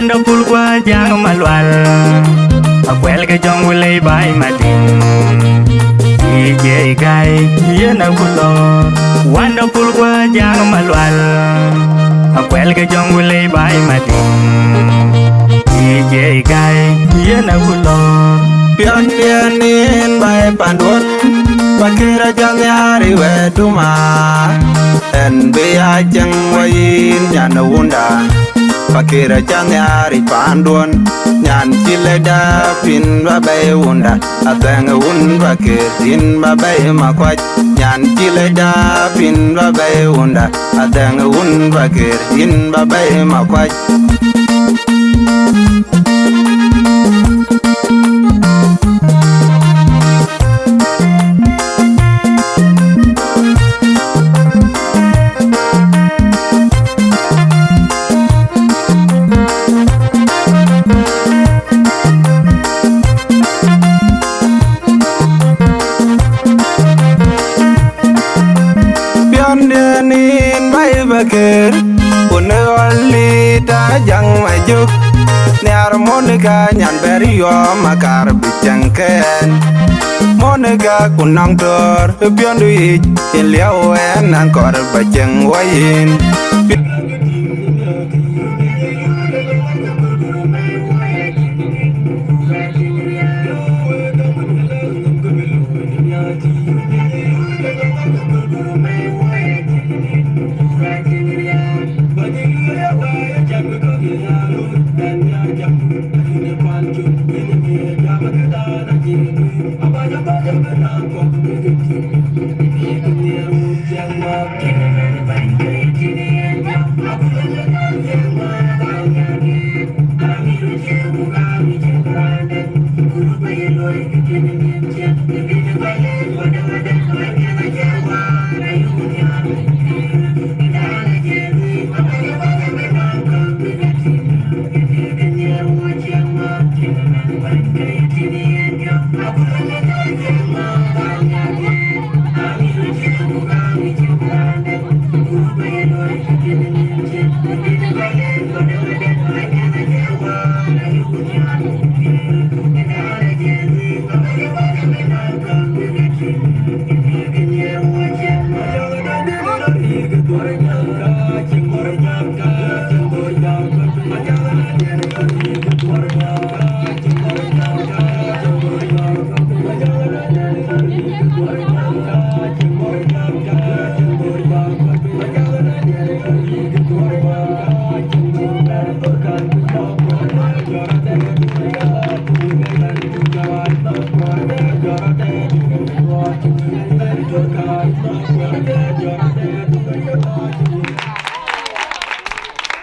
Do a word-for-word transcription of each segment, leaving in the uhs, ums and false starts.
Wonderful Guajaŋ Malual, Akuɛl ke Jɔŋ Wulei Baai Mading. D J Gai, yen aku lor. Wonderful Guajaŋ Malual, Akuɛl ke Jɔŋ Wulei Baai Mading. D J Gai, yen aku lor. Piɔ̈n piɛn in baai panduɔ̈n, Pakëër aca nhiaar ë wɛ̈ɛ̈t duma. Ɛn bï ya cieŋ wɔ yïn nyan wunda, Pakëër aca nhiaar ë panduɔ̈n. Nyan cï lɛcda pïn ba bɛ̈i wunda, Adhɛŋ wun Pakëër yïn ba bɛ̈i Makuac. Nyan cï lɛcda pïn ba bɛ̈i wunda, Adhɛŋ wun Pakëër yïn ba bɛ̈i Makuac. Piɔ̈ndiɛ̈n in baai Pakëër, ku në ɣɔ̈l lit Ajaŋ Majök. Nhiaar Monica nyan bɛ̈r yɔ̈ɔ̈m akar bï cäŋ kɛn. Monica ku nɔŋ töör ë piɔ̈ndu yic, yen liɛu ɛn an kɔɔr ba cieŋ wɔ yïn.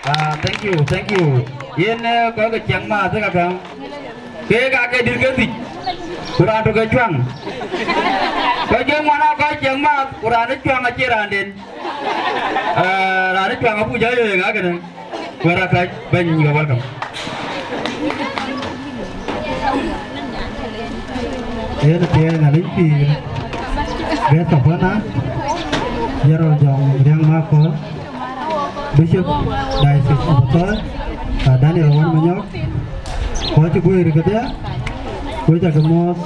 Ah, thank you, thank you. Yen, eh, kɔc ke ciɛŋ maath ë kakäŋ. Keek aake dït ke thic, ku raan tök ke cuaŋ. Kɔc ke ŋuan aa kɔc ciɛŋ maath, ku raan ë cuaŋ acie raanden. Eh, raan ë cuaŋ abuk jɔ yööŋ akënë. Wɛ̈t akac, bɛ̈ny, you're welcome. Yen athiɛɛi Nhialic pïïr, guest of honor, General Jɔŋ Riɛŋ Makɔl, Bishop Diocese of Athɔɔr, uh, Daniel Awar Manyɔk, kɔc cï guëër kedhie, wek aca ke muɔ̈ɔ̈th,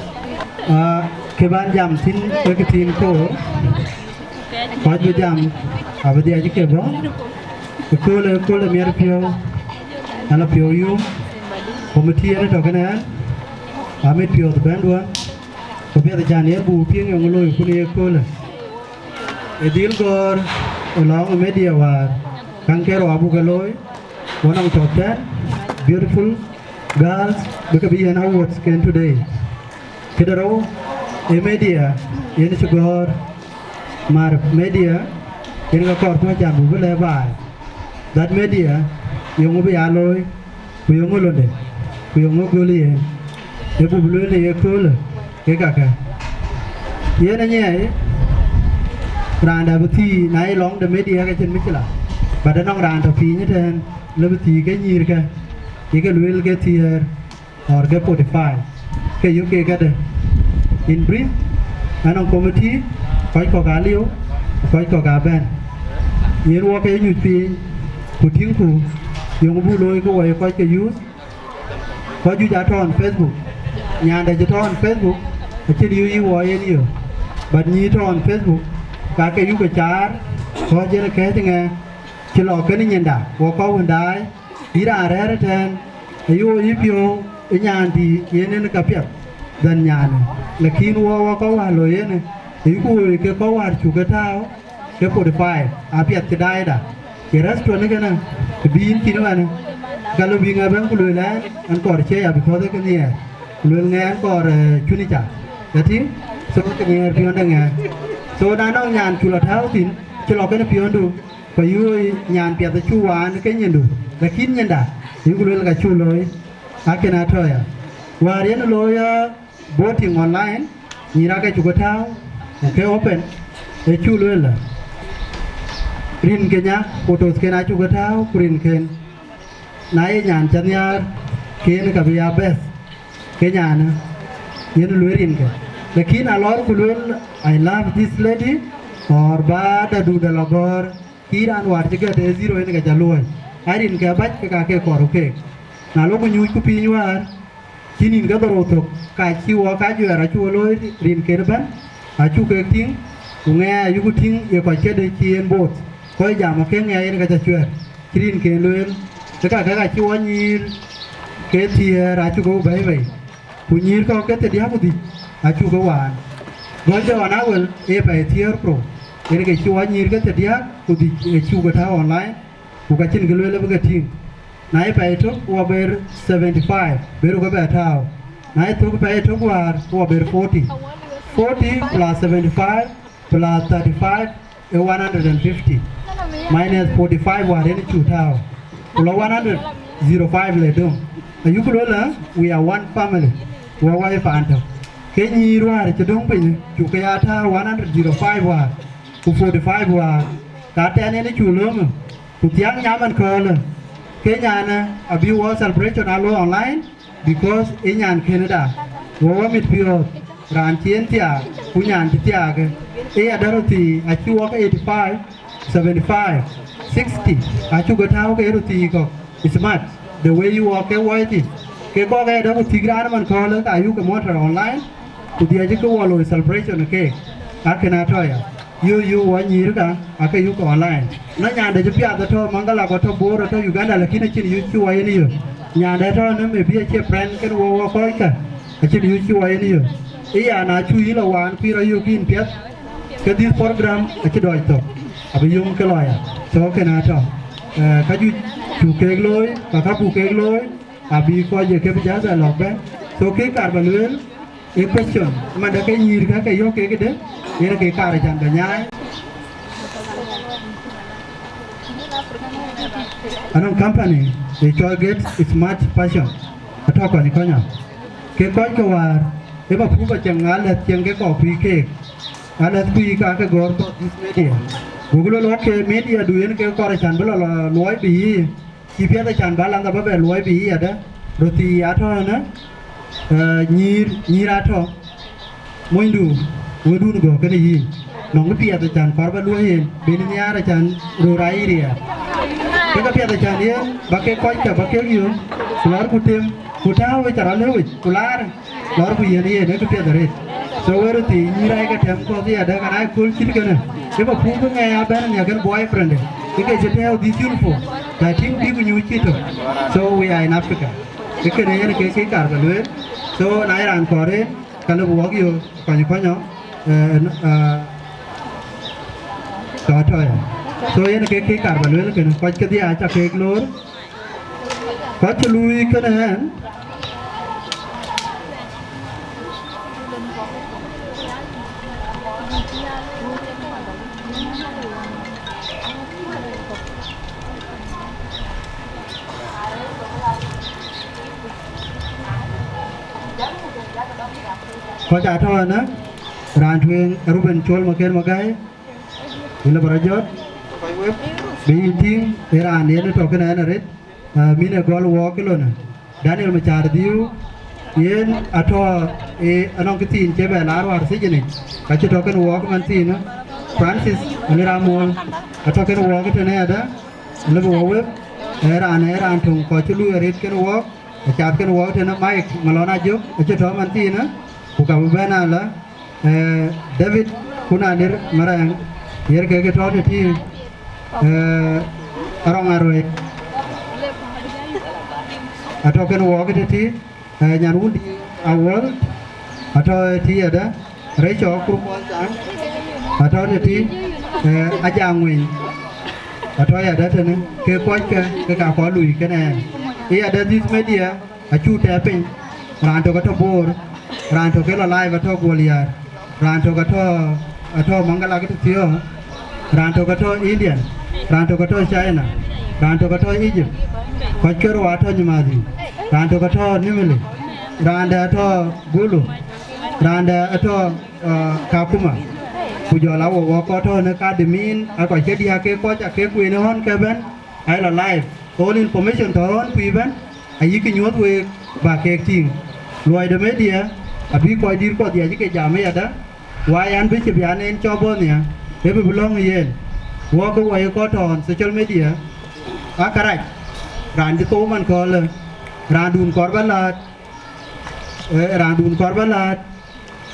uh, kë bän jam thïn, ee kë thiin koor, kɔc bï jam, abï dhiac ke bɔ̈, ëköölë, ëköölë miɛt piɔ̈u, ala piɔ̈u yum, committee yen tɔ̈ kënë ɣɛn, amit piɔ̈ɔ̈th bɛ̈nduɔ̈n, ku piɛth can yen buk piŋ yɔŋ looi kun ye köölë. Ë dhil gɔ̈ɔ̈r ë lɔŋ ë media wäär, käŋ ke rou abuk ke looi, wɔ nɔŋ top ten beautiful girls bï ke bï yen awards ken today. Këde rou ë media yen cï gɔ̈ɔ̈r, mar media yen ke kɔɔr tuɔ̈c can buk bï lɛ̈k baai. That media yeŋö bï ya looi, ku yeŋö londe, ku yeŋö göl yen, ee buk bï lueel në ye köölë, kek akä. Yen anyiɛɛi, raan dɛ̈ bï thii na ye lɔŋ de media ke cïn micïla, but anɔŋ raan tɔ̈ piny ëtɛ̈ɛ̈n, lë bï thii ke nyïïrkë, ye ke lueel ke thiëër, or ke forty five, ke yök keek këde. In brief, anɔŋ committee, kɔc kɔ̈k aa liu, ku kɔc kɔ̈k aa bɛ̈n. Yen wɔ ke nyuc piny, ku tïŋku, Yeŋö buk looi ke wɔ ye kɔc ke youth? Kɔc juëc atɔ̈ on Facebook. Nyan dɛ̈ cï tɔ̈ on Facebook, acïn yöö yï wɔ yen yök. But nyïïr tɔ̈ on Facebook, ka ke yuk ke caar, kɔc yen kɛ̈ɛ̈c ŋɛk, cï lɔ kënë nyinda, wɔ kɔc wën daai, yï raan rɛ̈ɛ̈r ëtɛ̈ɛ̈n, ayï wɔ yï piɔ̈u ë nyan dï yen en ka piɛth than nyanë. Lakin wɔ, wɔ kɔc wäär lɔ yen, ayï ku woi ke kɔc wäär cuk ke tääu, ke forty five, apiɛth cï daai da. Ye restaurant kënë, të bï yïn cïn ëmɛnë, ka lɔ bï ŋɛk bɛ̈n ku lueel ɛn, ɛn kɔɔr cie ya, because ee kë nhiɛɛr. Ku lueel ŋɛk ɛn kɔɔr, eh, cuni ca. Ka tïŋ? So, kë nhiɛɛr piɔ̈nde ŋɛk. So, na nɔŋ nyan cu lɔ tääu thïn, cï lɔ kënë piɔ̈ndu, ku yööi nyan piɛth acuk waan ke nyindu. Lakin nyinda, yïn ku lueel ka cuk looi, akën atɔ̈ ya. Wäär yen looi, eh, voting online, nyïïr ake cuk ke tääu, ku ke open, ë cuk lueel ëlä, rinke nya, photos ken acuk ke tääu, ku rinken, na ye nyan ca nhiaar, ken ka bï ya best, ke nyanë, yen lueel rinke. Lakin alɔɔr ku lueel, "I love this lady," or ba dadu da lɔ gɔ̈ɔ̈r, kï raan wäär cï gät ë zero yen ka ca luɔ̈i. Aa rinke abac ke ka ke kɔɔr keek. Na lɔ ku nyuuc ku piny wäär, cï nïn ke dhorou thök, ka cï wɔ kajuɛɛr acuk looi rinken ëbɛ̈n, acuk kek tïŋ, ku ŋɛk ayuku tïŋ ye kɔc kedhie cï yen both, kɔc jam ake ŋɛk yen ka ca cuɛɛr, cï rinken lueel, ke ka kek acï wɔ nyïïr ke thiëër acuk ke bɛ̈i bei, ku nyïïr kɔ̈k ke thiërdiäk ku dhïc acuk ke waan. Gɔl de ɣɔn awël ee pɛɛi thiëër pro, yen ke cï wɔ nyïïr ke thiërdiäk ku dhïc ë cuk ke tääu online, ku ka cïn kë lueel abï ke tïŋ. Na ye pɛɛi tök, wɔ ber seventy five, berku ke bɛ tääu. Na ye thök pɛɛi tök wäär, wɔ ber forty. Forty plus seventy five plus thirty five ee one hundred and fifty. Minus forty five wäär yen cuk tääu. Ku lɔ one hundred zero five le döŋ. Ayuku lueel ëlä, we are one family. Wɔ wɔ ye paan tök. Ke nyïïr wäär cï döŋ piny, cuk ke ya tääu one hundred zero five wäär. Ku forty five wäär. Ka tɛ̈n yen cuk lööm. Ku thiäŋ nyaman köölë, ke nyanë abï wɔ celebration aa looi online, because ë nyan kënë da, wɔ wɔ mit piɔ̈ɔ̈th, raan cï en thiaak, ku nyan cï thiaakë, ë ya dɛ̈ röt thii acï wɔ ke eighty five, seventy five, sixty, acuk ke tääu ke röt thii kɔ̈k, smart, the way you walk ke wɔi thii, ke kɔ̈k ë dɛ̈ ku thiëk raan man köölë, ka yuk ke monitor online, ku dhiëc ke wɔ looi celebration ë keek, akën atɔ̈ ya. Yöö, yöö, wɔ nyïïr ka, ake yuk online. Na nyande cï piath atɔ̈ Mangala, ku atɔ̈ Bor, atɔ̈ Uganda, lakin acïn yöö cï wɔ yen yök. Nyande atɔ̈ në maybe acie friend kën wɔ, wɔ kɔckë, acïn yöö cï wɔ yen yök. Ë ya na cu yï lɔ waan kuï rɔ yök yïn piɛth, ke this program acï dɔc thök, abï yöŋ ke lɔ ya. So kën atɔ̈. Eh, ka juëc cuk keek looi, ka ka buk keek looi, abï kɔc ë ke bï jal bɛ lɔ̈k bɛ̈n. So kë kaar ba lueel, ee question, man de ke nyïïr ka ke yök kek këde, yen ke kaar can bɛ nyaai. Anɔŋ company ë cɔl Get Smart Fashion, atɔ̈ kɔny kɔnya. Ke kɔc ke wäär, ë ba pup acieŋ alɛ̈th cieŋ ke kɔɔr kuï keek. Alɛ̈th kuï ka ke gɔ̈ɔ̈r kɔɔr this media. Gokï lueel, okay, media du yen ke kɔɔr can bï lɔ lɔ luɔi bï yï. Cï piɛth acan bä landha bä bɛ luɔi bï yï adä, röt thii atɔ̈ ënë, eh, nyïïr, nyïïr atɔ̈, monydu, wëdun gɔ̈k kënë yïn. Nɔŋ kë piɛth acan kɔɔr bä luɔi yen, ben nhiaar acan röör aa yï riɛɛr. Ke ke piɛth acan yen, bä kek kɔckë bä kek yöök, ku lɔɔr ku tem, ku tääu ë cä rɔt lëu yic, ku laar. Lɔɔr ku yɛn yen, ee kë piɛth arëët. So wëër thii, nyïïr aa ye ke tɛm kɔ̈th yadë, kan aa ye kööl cït kënë. Ë ba puk bï ŋɛɛi abɛ̈n nhiäk kën boyfriend, ë ke cï tɛ̈ɛ̈u dhïth uniform, ka tïŋ bï ku nyuc cït tök. So we are in Africa. Ë kënë yen ke kë kaar ba lueel. So na ye raan kɔɔr en, ka lëu bï wɔk yöök, kɔny kɔnyɔ, eh, eh, ka tɔ̈ ya. So yen ke kë kaar ba lueel kënë, kɔc kedhie aca keek loor. Kɔc cï luui kënë ɛn, kɔc atɔ̈ ënë, raan tueŋ Ruben Col Maker Magai, wël bä rɔt jɔt, bï yïn tïŋ, ë raan yen ë tɔ̈ kënë ɛn arëët, ah, min ë gɔl wɔɔk ë lonë. Daniel Macar Dhiu, yen atɔ̈, ë anɔŋ kë thiin cï bɛ laar wäär thijinic, ka cï tɔ̈ kënë wɔɔk man thiinë. Francis Alira Amol, atɔ̈ kënë wɔɔk ë tënë adä, lëbë wɔ wek. ee raan, ee raan töŋ kɔc cï luui arëët kenë wɔɔk, acath kenë wɔɔk tënë Mike Malɔn Ajök, acï tɔ̈ man thiinë, ku ka bï bɛ̈n alä, ee, David Kunanir Maraŋ, yen kek tɔ̈ tëtï, ee, Arɔŋ Aruei, atɔ̈ kenë wɔɔk tëtï, ee, nyan wun dï Awuɔl, atɔ̈ tï yadë, Rachel Kurkuɔl Thaŋ, atɔ̈ tëtï, ee, Ajaŋ Weny, atɔ̈ yadë tënë, ke kɔckë, ke ka kɔc luui kenë ɛn. Ë yadë this media, acuk tɛ̈ɛ̈u piny, raan tök atɔ̈ Bor, raan tök ke lɔ live atɔ̈ Guɔl Yäär, raan tök atɔ̈, atɔ̈ Maŋgala ke tëthiɔ̈ɔ̈k, raan tök atɔ̈ Indian, raan tök atɔ̈ China, raan tök atɔ̈ Egypt, kɔc ke rou atɔ̈ Nyumadhi, raan tök atɔ̈ Nimili, raan dɛ̈ atɔ̈ Gulu, raan dɛ̈ atɔ̈, uh, Kakuma, ku jɔl a wok wok kɔc tɔ̈ në kadimin, a kɔc ke diäk ke kɔc a ke kueen ë ɣɔn ke bɛ̈n, aye lɔ live. All information tɔ̈ ɣɔn kuc bɛ̈n, ayï kë nyuɔ̈th week, bä kek tïŋ. Luɔi de media, abï kɔc dït kuɔth dhiac ke jam ë yadë, why an bï cï bï an en cɔp bɔ̈ nhial, ë bï bï lɔ̈ŋ ë yen. Wɔk ke wɔ ye kɔc tɔ̈ on social media, aa kërac, raan cï thou man köölë, raandun kɔɔr bä läät, ee, raandun kɔɔr bä läät,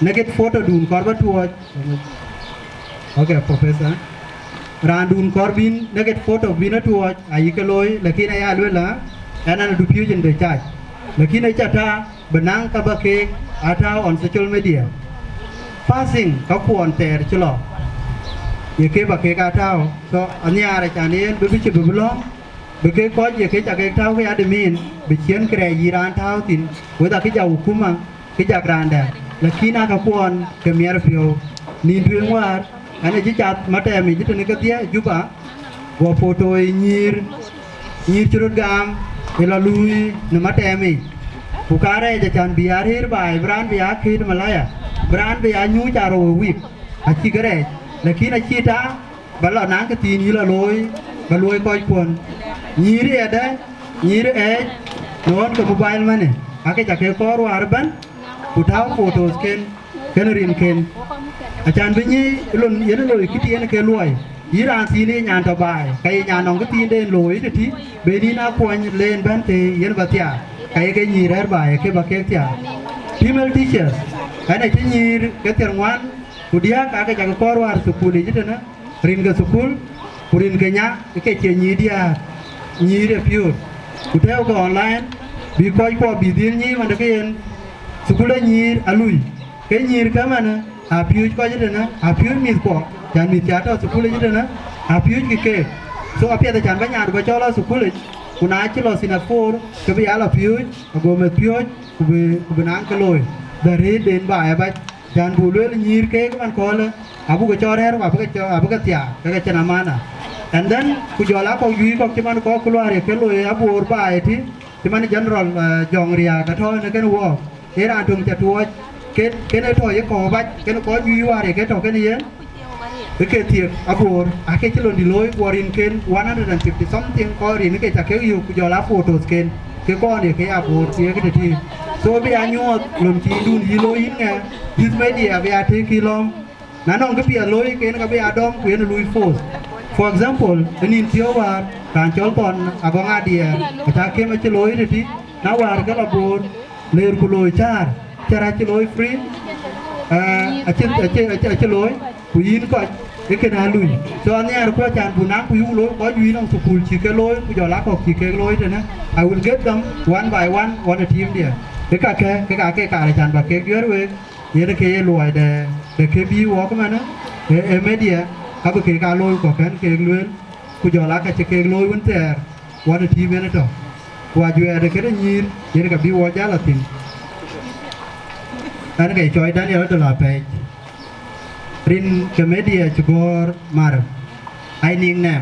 naked photo dun kɔɔr bä tuɔɔc. Okay, Professor. Raandun kɔɔr bïn naked photo bïn ë tuɔɔc, ayï ke looi, lakin aya lueel, aa, ɛn an, adu piööc in the church. Lakin ë ca ta, bï naŋ ka bä keek aa tääu on social media. Passing, ka kuɔn thɛɛr cï lɔ, ye ke bä keek aa tääu. So, anhiaar acan yen, bï bï cï bï bï lɔ̈ŋ, bï kek kɔc ye ke ca kek tääu ke admin, bï ciën kërɛɛc yï raan tääu thïn, whether kë ja hukuma, kë jak raan dɛ̈, lakin aa ka kuɔn ke miɛt piɔ̈u. Nïn tueŋ wäär, ɛn ë cï cath matɛɛm yic tënë kedhie Juba, guɔ photo ë nyïïr, nyïïr cï röt gam, ë lɔ luui në matɛɛm yic. Ku ka rɛɛc acan bï aa rëër baai, bï raan bï aa këët malaya, bï raan bï aa nyuuc aa rou ë wik, acï ke rɛɛc, lakin acï ta, bä lɔ naŋ kë thiin yï lɔ looi, bä luöi kɔckuɔn. Nyïïr ë yadë, nyïïr ë ɣɛɛc, në ɣɔn ke mobile money, akë ca ke kɔɔr wäär ëbɛ̈n, ku tääu photos ken, kenë rinken. Acan bï nyic lon yen loi kë tiɛɛn ke luɔi, yï raan thiin ye nyan tɔ baai, ka ye nyan nɔŋ kë thiinden looi tëtï, ben yïn a kuɔny leen bɛ̈n të yen bä thiaak, ka ye ke nyïïr rɛ̈ɛ̈r baai, ke bä kek thiaak. Female teachers, ɛn acï nyïïr ke thiärŋuan, ku diäk aake ca ke kɔɔr wäär thukul yic tënë, rin ke thukul, ku rin ke nya ke cie nyïïr diäär, nyïïr ë piööt, ku tɛ̈ɛ̈ukë online, bï kɔckuɔ bï dhil nyïïr man de ke yen thukul ë nyïïr alui, ke nyïïr ke manë, a piööc kɔc tënë, a piööc mïthkuɔ, can mïth ca tɔ thukul yic tënë, a piööckï keek. So apiɛth acan bä nyaandu bä cɔl a thukul yic, ku na cï lɔ thin athor, ke bï ya lɔ piööc, ago meth piööc, ku bï, ku bï naŋ ke looi, bɛ rëëtden baai abac. Can buk lueel nyïïr keek man köölë, abuk ke cɔɔr rɛ̈ɛ̈r, ku abuk ke cɔɔr, abuk ke thiaak, ke ke cïn amana. And then, ku jɔl a kɔ̈k juëc kɔ̈k cï man kɔ̈k ku luaar ye ke looi aboor baai ëtï, cï man general, eh, Jɔŋ Riääk atɔ̈ në kën wɔɔk, ee raan töŋ ca tuɔɔc, ken, ken ë tɔ̈ ye kɔ̈u bac, ken kɔc juëc wäär ye ke tɔ̈ kën yen, ë ke thiek aboor, aake cï lon dï looi, guɔ rinken one hundred and fifty something kɔc rin ke ca kek yök, ku jɔl a photos ken, ke kɔn ye ke aboor thiek tëtï. So bï a nyuɔɔth lon cï dun yï looi yïn ŋɛ, this media bï a tëëk kï lɔ̈ɔ̈m. Na nɔŋ kë piɛth looi ken, ka bï a dɔm ku yen luui force. For example, ë nïn thiɔ̈u wäär, raan cɔl Thɔn Agɔŋ Adiɛɛr, acä kem acï looi tëtï, na wäär ke lɔ boor, leer ku looi cäär, cäär acï looi free, eh, acï, acï, acï, acï looi, ku yïn kɔc, ë kën aa lui. So anhiaar ku acan buk naŋ ku yuk looi kɔc juëc nɔŋ thukul cï ke looi, ku jɔl a kɔ̈k cï kek looi tënë. I will get them one by one, one ë team diɛ. Ë kakë, ke ka ke kaar acan bä kek duɛ̈ɛ̈r week, yen ke ye luɔi de, de ke bï wɔk ëmënë, ë, ë media, ka bï kek aa looi kɔ̈k kën kek lueel, ku jɔl aa ka cï kek looi wën thɛɛr, wɔn ë tïïm yen ë tɔ̈. Ku ajuɛɛrde këde nyïïr, yen ka bï wɔ jäl athïn. Ɛn ke cɔɔc Daniel Adol Apɛɛc. Rin ke media cï gɔ̈ɔ̈r mar, ai niŋ nɛɛm,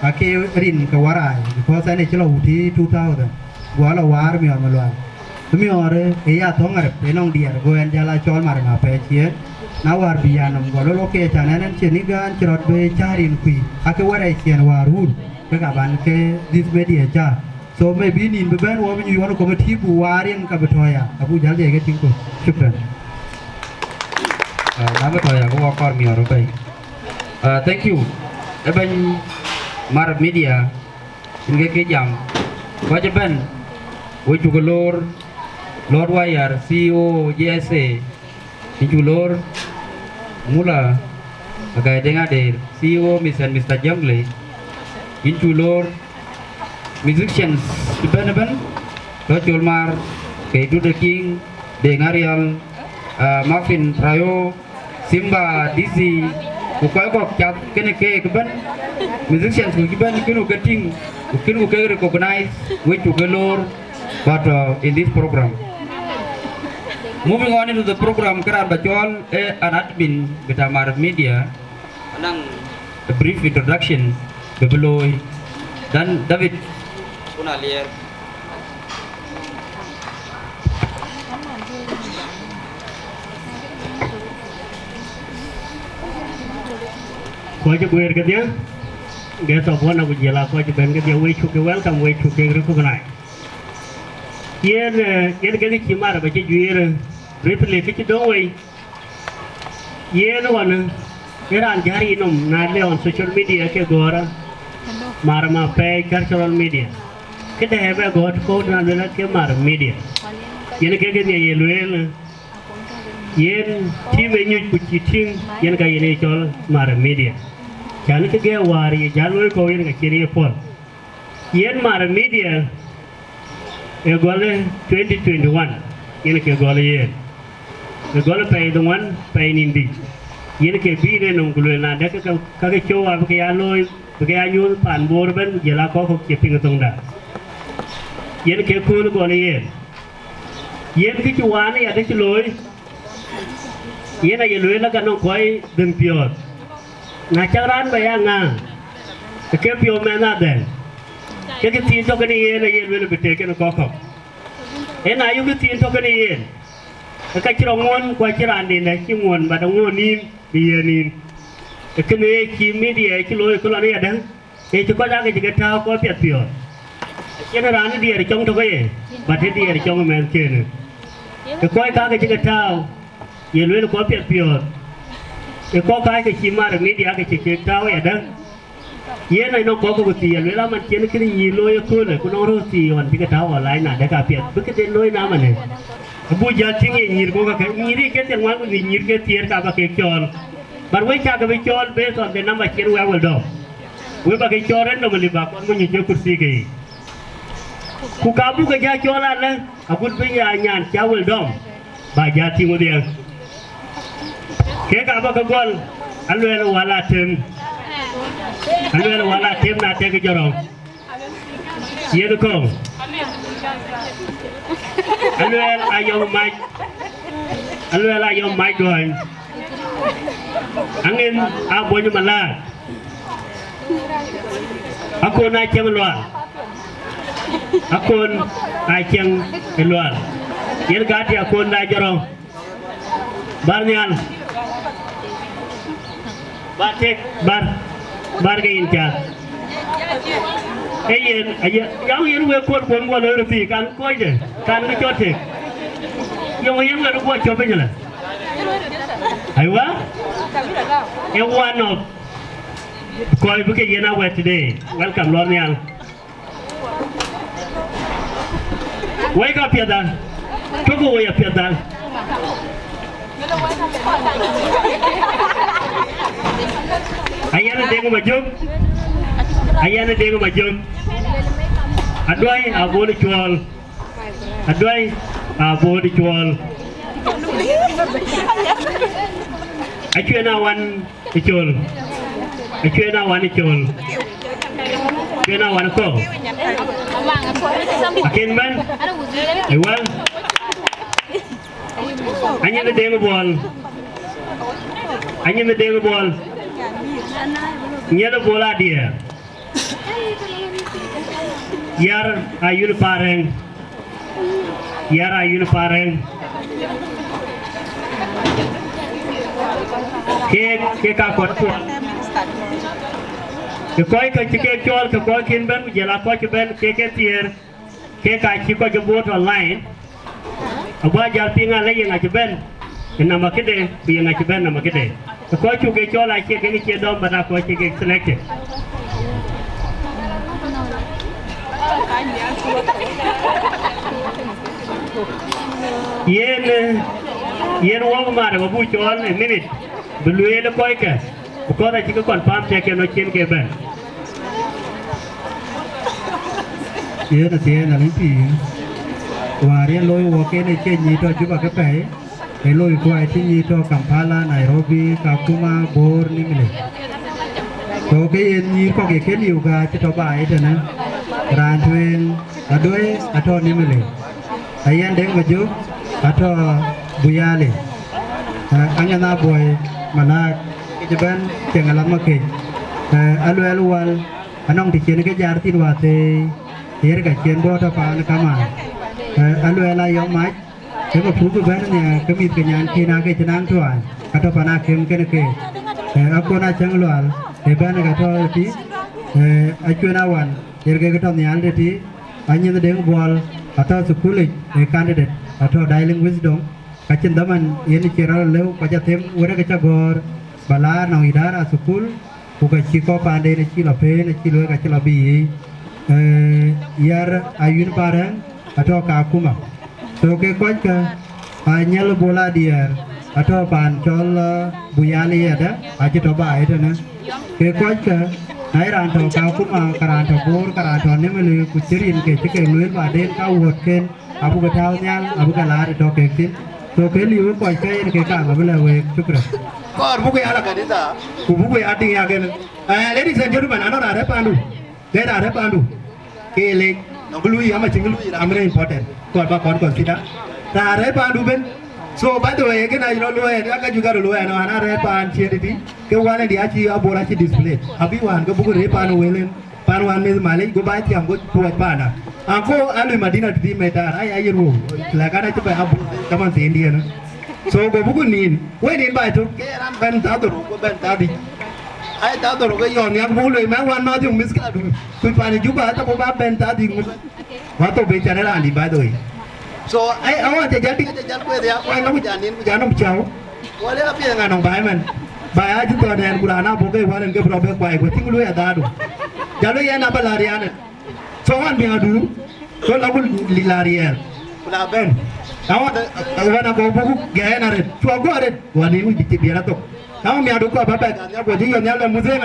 ake rin ke warai, because ɛn ë cï lɔ wuti two thousand, guɔ lɔ waar miɔɔr malual. Miɔɔr ë ya thɔ̈ŋ arep ë nɔŋ diɛɛr, go ɛn jäl a cɔɔl mar ŋa pɛɛc yen. Na wäär bï ya nɔm guɔ lɔ lɔ ke can ɛn ɛn cïn ë gään cï rɔt bë cä rin kuï, ake wärɛc ciɛn wäär wur, ke ka ban ke this media cä. So maybe nïn bï bɛ̈n wɔ bï nyuc ɣɔn ë committee bu waar yen ka bï tɔ̈ ya, abuk jäl jai ke tïŋ ku. Shukran. Ah, na bï tɔ̈ ya, ke wɔ kɔɔr miɔɔr bɛ̈i. Ah, thank you. Ë bɛ̈ny mar media, yen ke ke jam. Kɔc ëbɛ̈n, we cuk loor, Lord Wayar, C E O J S A, yïn cuk loor, Mula Agai Deŋ Adeer, C E O Mister and Mister Jungle, yïn cuk loor, musicians ëbɛ̈n ëbɛ̈n, tɔ̈ Col Maar, ke Dude King, Deŋ Arial, ah, Marvin Rayo, Simba, D C, ku kɔc kɔ̈k cath kenë keek ëbɛ̈n, musicians ku cï bɛ̈n kënë ke tïŋ, ku kënë ke recognize, we cuk ke loor, but, uh, in this program. Moving on into the program, kë raan ba cɔɔl, eh, an admin bita Marif Media, anɔŋ a brief introduction, bï bï looi. Dan David. Kuna Lier. Kɔc ë guëër kedhie, guest of honor ku jɔl a kɔc ëbɛ̈n kedhie, we cuk ke welcome, we cuk ke recognize. Yen, eh, yen kek cï Marif ba cï juiir, eh, briefly kë cï döŋ wei. Yen ɣɔn, eh, ë raan jäl yïnɔm na le on social media ke gɔ̈ɔ̈r, Marif Apɛi cultural media. Këdë ë bɛ gɔ̈ɔ̈r kɔ̈u na luel ke Marif Media. Yen kek kedhie ye lueel, eh, Yen team ë nyuc ku cï tïŋ, yen ka yen ye cɔl Marif Media. Cän kë gɛ̈ɛ̈r wäär ye jäl looi kɔ̈u yen ka cïn ye puɔ̈l. Yen Marif Media ë gɔl ë twenty twenty-one, yen ke gɔl ë yen. Ë gɔl ë pɛɛi dhoŋuan, pɛɛi nïn dhïc. Yen ke bï yen ë nɔm ku lueel na dɛ̈k ka, ka ke cöu abï ke ya looi, bï ke ya nyuöth paan Bor ëbɛ̈n ku jɔl a kɔc kɔ̈k cï piŋ ë thoŋda. Yen ke kööl ë gɔl ë yen. Yen kë cï wään ë ya dɛ̈ cï looi, yen aye lueel aka nɔŋ kɔc dhëŋ piɔ̈ɔ̈th. Na cak raan ba ya ŋa, ke piɔ̈u mɛnh adhɛl, ke kë thiin tɔ̈ kenë yen aye lueel bï tek kenë kɔc kɔ̈k. Yen ayök kë thiin tɔ̈ kenë yen, ke ka cï rɔt ŋuɔ̈n ku acï raanden dɛ̈ cï ŋuɔ̈n, but aŋuɔ̈n nïïm bï yen nïïm. Ee kënë ye cï media cï looi kë lɔn ë ya dɛ̈, ee cï kɔc aake cï ke tääu kɔc piɛth piɔ̈ɔ̈th. Acïn raan ë diɛɛr cɔŋ tök ë ye, but ë diɛɛr cɔŋ ë mɛnhkënë. Ë kɔc kaake cï ke tääu, ye lueel kɔc piɛth piɔ̈ɔ̈th. Ë kɔc kaake cï Marif Media ke cï kek tääu ë ya dɛ̈. Yen anɔŋ kɔc kɔ̈k thii, alueel aman cïn kënë nyïïr looi ëköölë, ku nɔŋ röör thii ɣɔn cï ke tääu online na dɛ̈ ka piɛth, bï këden looi na manë. Abuk jäl tïŋ ye nyïïr kɔ̈k kakë, nyïïr ke thiërŋuan ku nyïïr ke thiëër ka ba kek cɔɔl. But we cak ke bï cɔɔl based on the number cïn wek wel dɔm. We ba ke cɔɔl randomly ba kɔn mony ë cï kurthi ke yic. Ku ka buk ke ja cɔɔl alë, agut bï ya nyan cä wel dɔm, ba ja tïŋ wedhie. Kek aba ke gɔl, aluɛɛl wal atem. Aluɛɛl wal atem na tek jɔrɔŋ. Yen kɔ̈u. Aluɛɛl ayɔm mac. Aluɛɛl ayɔm mac duɔny. Aŋin abony malaat. Akon acieŋ lual. Akon acieŋ lual. Yen gati akon da jɔrɔŋ. Bär nhial. Bär tek, bär, bär ke yïn cath. Ee yen, aye, yɔŋ yen wek kuɔt kuɔn guɔ loi röt thii, kan kɔcde, kan ke cɔt tek. Yɔŋ yen wek guɔ cɔp piny lɛ. Aywa. Ee one of kɔc bï ke yen awɛt today. Welcome, lɔ nhial. Wek apiɛth a, tuɔ̈k wek apiɛth a. Ayɛn Deŋ Majök, Ayɛn Deŋ Majök. Aduɔ̈i abon cuɔl, Aduɔ̈i abon cuɔl. Acuën awan ë col. Acuën awan ë col. Cuën awan ë kɔ̈u. Akën bɛ̈n. Ë wal. Anyin ë Deŋ Buɔl. Anyin ë Deŋ Buɔl. Nyiɛl ë Buɔl adiɛɛr. Yar ayun parɛŋ. Yar ayun parɛŋ. Kek, kek ka kɔt kuɔl. Ke kɔc ke cï kek cɔɔl, ke kɔc kën bɛ̈n, ku jɔl a kɔc cï bɛ̈n, kek ke thiëër, kek ka cï kɔc ke vote online. Abuk jal piŋ alë yeŋa cï bɛ̈n ë namba këde, ku yeŋa cï bɛ̈n namba këde. Ke kɔc cuk ke cɔɔl acie kek cie dɔm, but aa kɔc cï kek selected. Yen, eh, yen wɔk mat abuk cɔɔl ë minit bï lueel kɔckë, because acï ke confirm tɛ̈k yen ë cïn ke bɛ̈n. Yen athiɛɛn alï pïïr, wäär yen looi wɔk en ë cï nyïïr tɔ Juba ke pɛ̈i, ë looi kuai cï nyïïr tɔ Kampala, Nairobi, Kakuma, Bor, Nimule. Ku ke yen nyïïr kɔ̈k ye ke liu ka cï tɔ baai ëtënë, raan tueŋ Aduei atɔ Nimule, Ayɛn Deŋ Majök atɔ Buyali, eh, Aŋɛn Abuɔi Malak ke cï bɛ̈n cieŋ alam akec, eh, Aluɛɛl Wal anɔŋ të cïn ke jar thïn wäthëëi, yer ka cïn bɔ̈ tɔ paan kamaan, eh, Aluɛɛl Ayɔm Mac, ke bä puk bï bɛ̈n nhial ke mïth ke nyankiɛ̈n aake cï naŋ tuaany, ka tɔ pan akem kën keek. Eh, Akon Acäŋ Lual, ë bɛ̈n ka tɔ ëtï, eh, Acuën Awan, yer kek tɔ nhial tëtï, Anyieth Deŋ Buɔl, atɔ thukulic, ë candidate, atɔ Dialing Wisdom, ka cïn dhaman yen cï rɔt lëu, ka cä them wërë ke cä gɔ̈ɔ̈r, bä laar nɔŋ idara thukul, ku ka cï kɔ̈k paanden acï lɔ pëën, acï luɔi ka cï lɔ bï yiic. Eh, yar ayun parɛ̈ŋ atɔ Kakuma. So ke kɔckë, Anyɛl Bol Adiɛɛr atɔ paan cɔl, eh, Buyali yɛdë, acï tɔ baai ëtënë. Ke kɔckë, na ye raan tɔ Kakuma, ka raan tɔ Bor, ka raan tɔ Nimule, ku cï rin ke cï kek lueel baden ka wuɔ̈tken, abuk ke tääu nhial, abuk ke laar ë tɔ kek thïn. So ke liu kɔckë yen ke kaŋ abï lɛ̈k week. Shukran. Kɔɔr buk ya la kanitha. Ku buk ya tïŋ ya kënë. Eh, ladies and gentlemen, anɔŋ raan rɛ̈ɛ̈r paandu. Lɛ̈k raan rɛ̈ɛ̈r paandu. Ke lek, nɔŋ kë lui, ama cïn kë lui, raan ëmën important. Kɔɔr ba kɔn consider. Raan rɛ̈ɛ̈r paandu ben. So, by the way, kënë acï rɔt luɔi, aka juëc ka rɔt luɔi, anɔŋ an rɛ̈ɛ̈r paan ciëën tëtï. Ke wään ëndï acï abor acï display. Abï wään ke buk rɛ̈ɛ̈r paan wël en. Paan wään meth Malek, go ba thiam, go tuɔɔc paanda. Anko alui Madina tëtï metar, aya yen wou. Lɛ̈k an acï bɛ abor, kaman thiin diɛn. So, go buk nin, wëë nin ba tök, ke raan bɛ̈n thaa dhorou, go bɛ̈n thaa dhïc. Ai, thaa dhorou ke yɔn nhiak buk loi, mɛn wan ma thiok miskila du. Kuc pan Juba, ata buk ba bɛ̈n thaa dhïc ŋu. Wa thok ben can raan dït, by the way. So, ai, awa ca jal tik, ca jal kueth ya, kuany la ku ja nin, ku ja nɔm cäu. Wa le ka piɛth ŋa nɔm baai mɛn. Baai acï thɔn ɛn, ku raan abuk ke wal en ke bï rɔ bɛ kuai, ku cï ŋu luɔi adhaadu. Jal wëë yɛn aba la rian en. So wan biɛŋ adur, so la ku li la riɛɛl, ku la bɛ̈n. Na wan, wan ago buk gɛɛn arët, cua guɔ arët, wan in wic bï cï biɛɛr athok. Na wan miaadu kua ba bɛ̈k, ya guɔ cï yɔn nhial bɛ mudheŋ.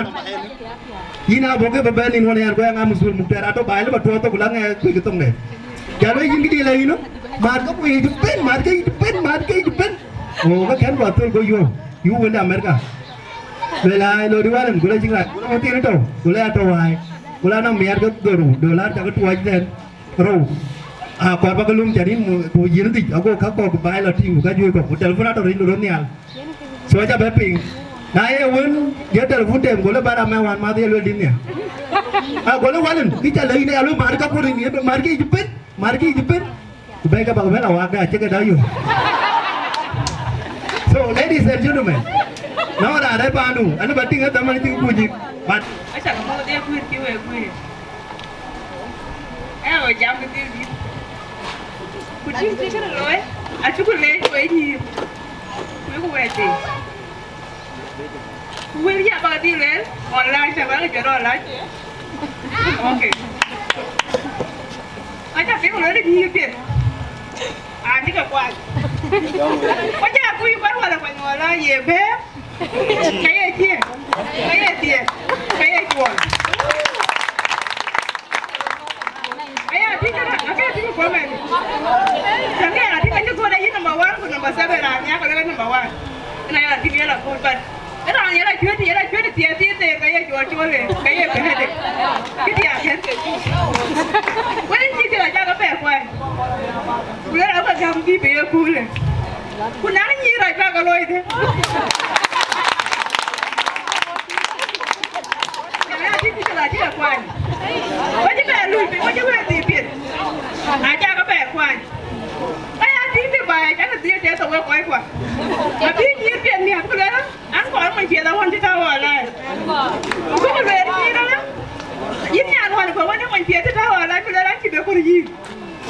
Yïn abuk ke bä bɛ̈n in wan yɛn guɔ ya ŋa musul muk tɛɛr atɔ baai lë ba tuɔ thok, ku la ŋɛɛ kuec thoŋde. Jal wëë yïn këdï la yïn ë, mat ke kuec yic pin, mat ke yic pin, mat ke yic pin. Go ke kɛ̈n guɔ thöl go yuɔ̈u, yup wënde Amerika. Luel, ai, lɔ dï wal en, ku le cïk rac, ku le mathiin tɔ̈u, ku le atɔ̈u ai, ku le anɔm miɛt ke dhorou, dolar cakë tuɔɔc tɛ̈n, rou. A kɔɔr ba ke lum cän yïn, ku yïn dhïc, ago ka kɔ̈k baai lɔ tïŋ, ku ka juëc kɔ̈k, ku telefon atɔ̈ rïn röt nhial. So aca bɛ piŋ. Na ye wën, ye telefon tem, ku le ba ram mɛ wan math ye luel dït nhial. A, ku le wal en, kï ca lɔ yïn, alu mar ka puɔ̈r yïn, mar ke yic pin, mar ke yic pin. Ku bɛ̈ɛ̈i ke bäk bɛ̈n la waakda acï ke dau yök. So, ladies and gentlemen, na ɣɔn raan rɛ̈ɛ̈r paandu, an, bä tïŋ ë dhaman cï kuc yïk, but aca ke mɔ̈u dhie guiir cï wek guiir. Ë ɣo jam ke dhil dït. Ku tïŋ cï kënë looi, acï ku leec wek nyïïr. Ku yök wɛ̈ɛ̈t thïn. Ku wël ya bä dhil lueel online, të bä ke jɔt online. Okay. Aca piŋ lueel nyïïr piɛth. An, cï ke kuany. Ku aca kuc bä wal kuany wala ye bɛ̈ɛ̈r. Ka ye ciëën. Ka ye thiëëk. Ka ye cuɔl. Aya, tïŋ kënë, ake tïŋ kuɔmɛn. Tëŋ aya, tïŋ acï göt ayï number one ku number seven, raan ya ka lëk number one. Ëna ya tïŋ yɛn la göt, but ëna ya la cuet, ya la cuet thiëëk thiëëk, ka ye cuɔl cuɔl, ka ye kënë de. Kï thiaak kën. Wën cï kë la cak abɛ kuany. Ku le raan ba gäm bï bï ye kuulë. Ku na nyïïr rac bä ke looi thïn. Yɛn aya tïŋ cï la cï ke kuany. Wacï bɛ luui piny, wacï wëëth dhil piɛth. Aca ke bɛ kuany. Aya tïŋ të baai, aca ke dhil tëë thok wek kɔckua. Abï nyïïr piɛth miäk ku lueel, an, kɔɔr mony piɛth awän cï tääu online. Ku bï lueel nyïïr ëlä, yïn nyan wän, kɔɔr wän cï mony piɛth cï tääu online, ku lueel an, cï bɛ kɔɔr yïn.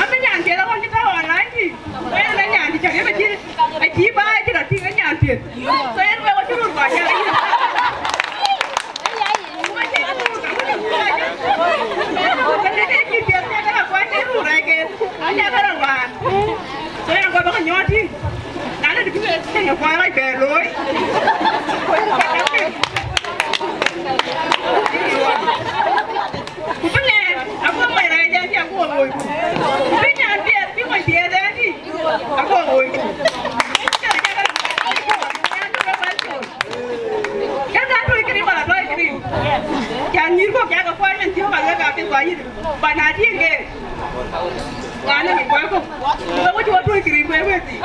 Amï nyan piɛth awän cï tääu online tï, ku yen ë nyan cï cäk yen acï, acï baai cï rɔt tïŋ ë nyan piɛth. So yen wek acï röt kɔc cäk yen. Ku acï röt kɔc cäk yen. Ku acï röt kɔc cäk yen. Tïŋ, na de bï ke tëŋ ë kuɔɔr rac bɛ looi. Ku bï ŋɛɛr, aguɔ mɔc rac dɛn tï aguɔ looi. Ku bï nyan piɛth, bï mɔc piɛth dɛn tï aguɔ looi. Kä ka tuɔi krim wala tuɔi krim. Ca nyïïr kɔ̈k ca ke kuany min thiɔ̈k aluel ka pith kua yïth. Ba na tiëŋ ke. Ŋa në mïth kɔc kɔ̈k, ke wec wä tuɔi krim ke wëthi.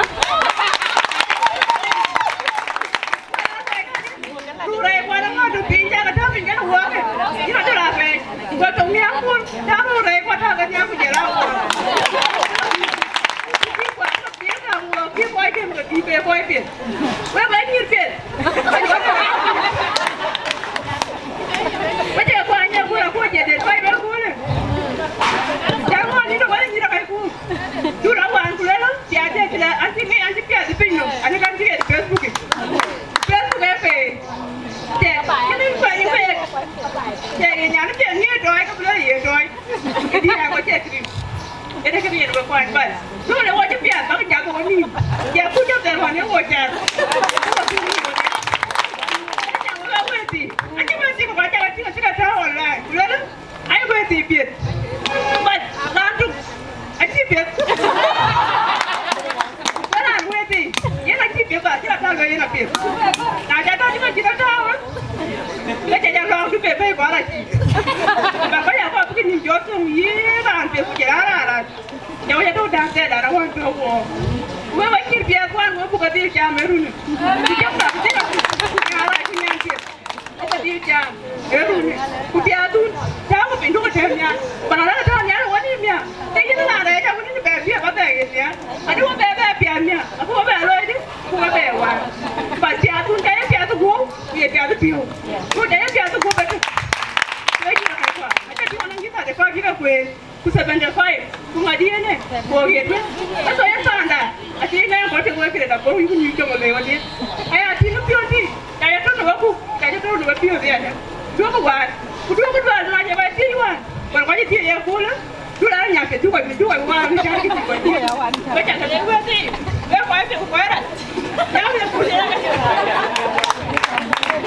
Ruu rɛɛc kuan ë ŋɔ̈t piny, cä ke tääu piny kenë wuɔɔk, yïn adï raan rɛɛc. Ku tök miäk kun, tääu ruu rɛɛc kuan tääu ke nhiam ku jël raan kuan. Ku bï kuan ke piɛth, tääu wuɔɔk, bï kɔc piɛth, ke bï pe kɔc piɛth. Wek bä nyïïr piɛth. Wek cä kuany ë kun akuɔc ë det kɔc bɛ kun. Cä ŋɔn yïn wek nyïïr ë kɔc kun. Du la wan ku lëlä, cia de kila, an cï ŋic, an cï piath piny nɔm, an kan cï ɣet Facebook. Facebook ë pe. Tɛ, kini kuany ë pe. Tɛ ye nyan piɛth ŋic dɔɔc, ke bï lëlä ye dɔɔc. Këdï aa kɔc cɛ krim. Ënë këdï yen we kuany bas. Duɔ̈n ë wɔ cï piath bäk jak wɔ nïïm. Jɛ kuc jɔ thɛɛr ɣɔn ë wɔ cath. Acä wek wëëthi. Acï wëëthi ku ka cak acï ka cï ka tääu online. Ku luelë, ai wëëthi piɛth. Bas, raan tuk. Acï piɛth. Wala an wëëthi, yen acï piɛth ba, cï rɔt tääu lueel yen apiɛth. Na ca tɔ̈ cï man cï rɔt tääu, ke ca ja lɔɔk du bɛ bɛ̈i kɔɔr acï. Ba kɔc ya kɔɔr bï ke nïm jɔ thöŋ yï raan piɛth ku jël raan raan. Jɔ ya tɔ̈ daŋ thɛɛr dan awän tɔ̈ wɔ. Wek wa cïr piɛth kuan wek buk adhil cam ë runi. Ku jam ba bï dhil apiɛth. Ŋa rac ku nyan piɛth. Ëka dhil jam, ë runi, ku piathun, tääu piny duɔ̈kï tɛ̈m nhial. Bana rɔt tääu nhial wä nïïm nhial. Ke yïn raan rɛɛc awën yïn bɛ piɛth ba bɛ ɣet nhial. Adï wä bɛ bɛ piath nhial, abï wä bɛ looi dï, ku wä bɛ waar. Ba piathun, ca ye piath guɔ̈u, ku ye piath piɔ̈u. Ku ca ye piath guɔ̈u bɛ tök. Wek yïn akɔckuɔ, aca tïŋ ɣɔn nɔŋ yïn thirty five yï ke kueen. Ku seventy five, ku ŋadï ënë, ku ɣet wën. Ëtho ye thaanda, acï nɛn kɔc cï wek këde dap, ku yïk nyuc cɔk le wadï. Aya tïŋ piɔ̈n tï, ca ye tɔ̈ në wekuk, ca ye tɔ̈ në wepiɔ̈ɔ̈th ya dɛ̈. Duɔ̈kï wään, ku duɔ̈kï dual na ye ba thiëc wään. Wal kɔc thiëc ye kuulë, du raan nyaŋ ke du kɔc, du kɔc wään, du kɔc thiëc. Wek ca ke le wek thiëc, wek kɔc thiëc ku kɔc rac. Jam ye kuulë.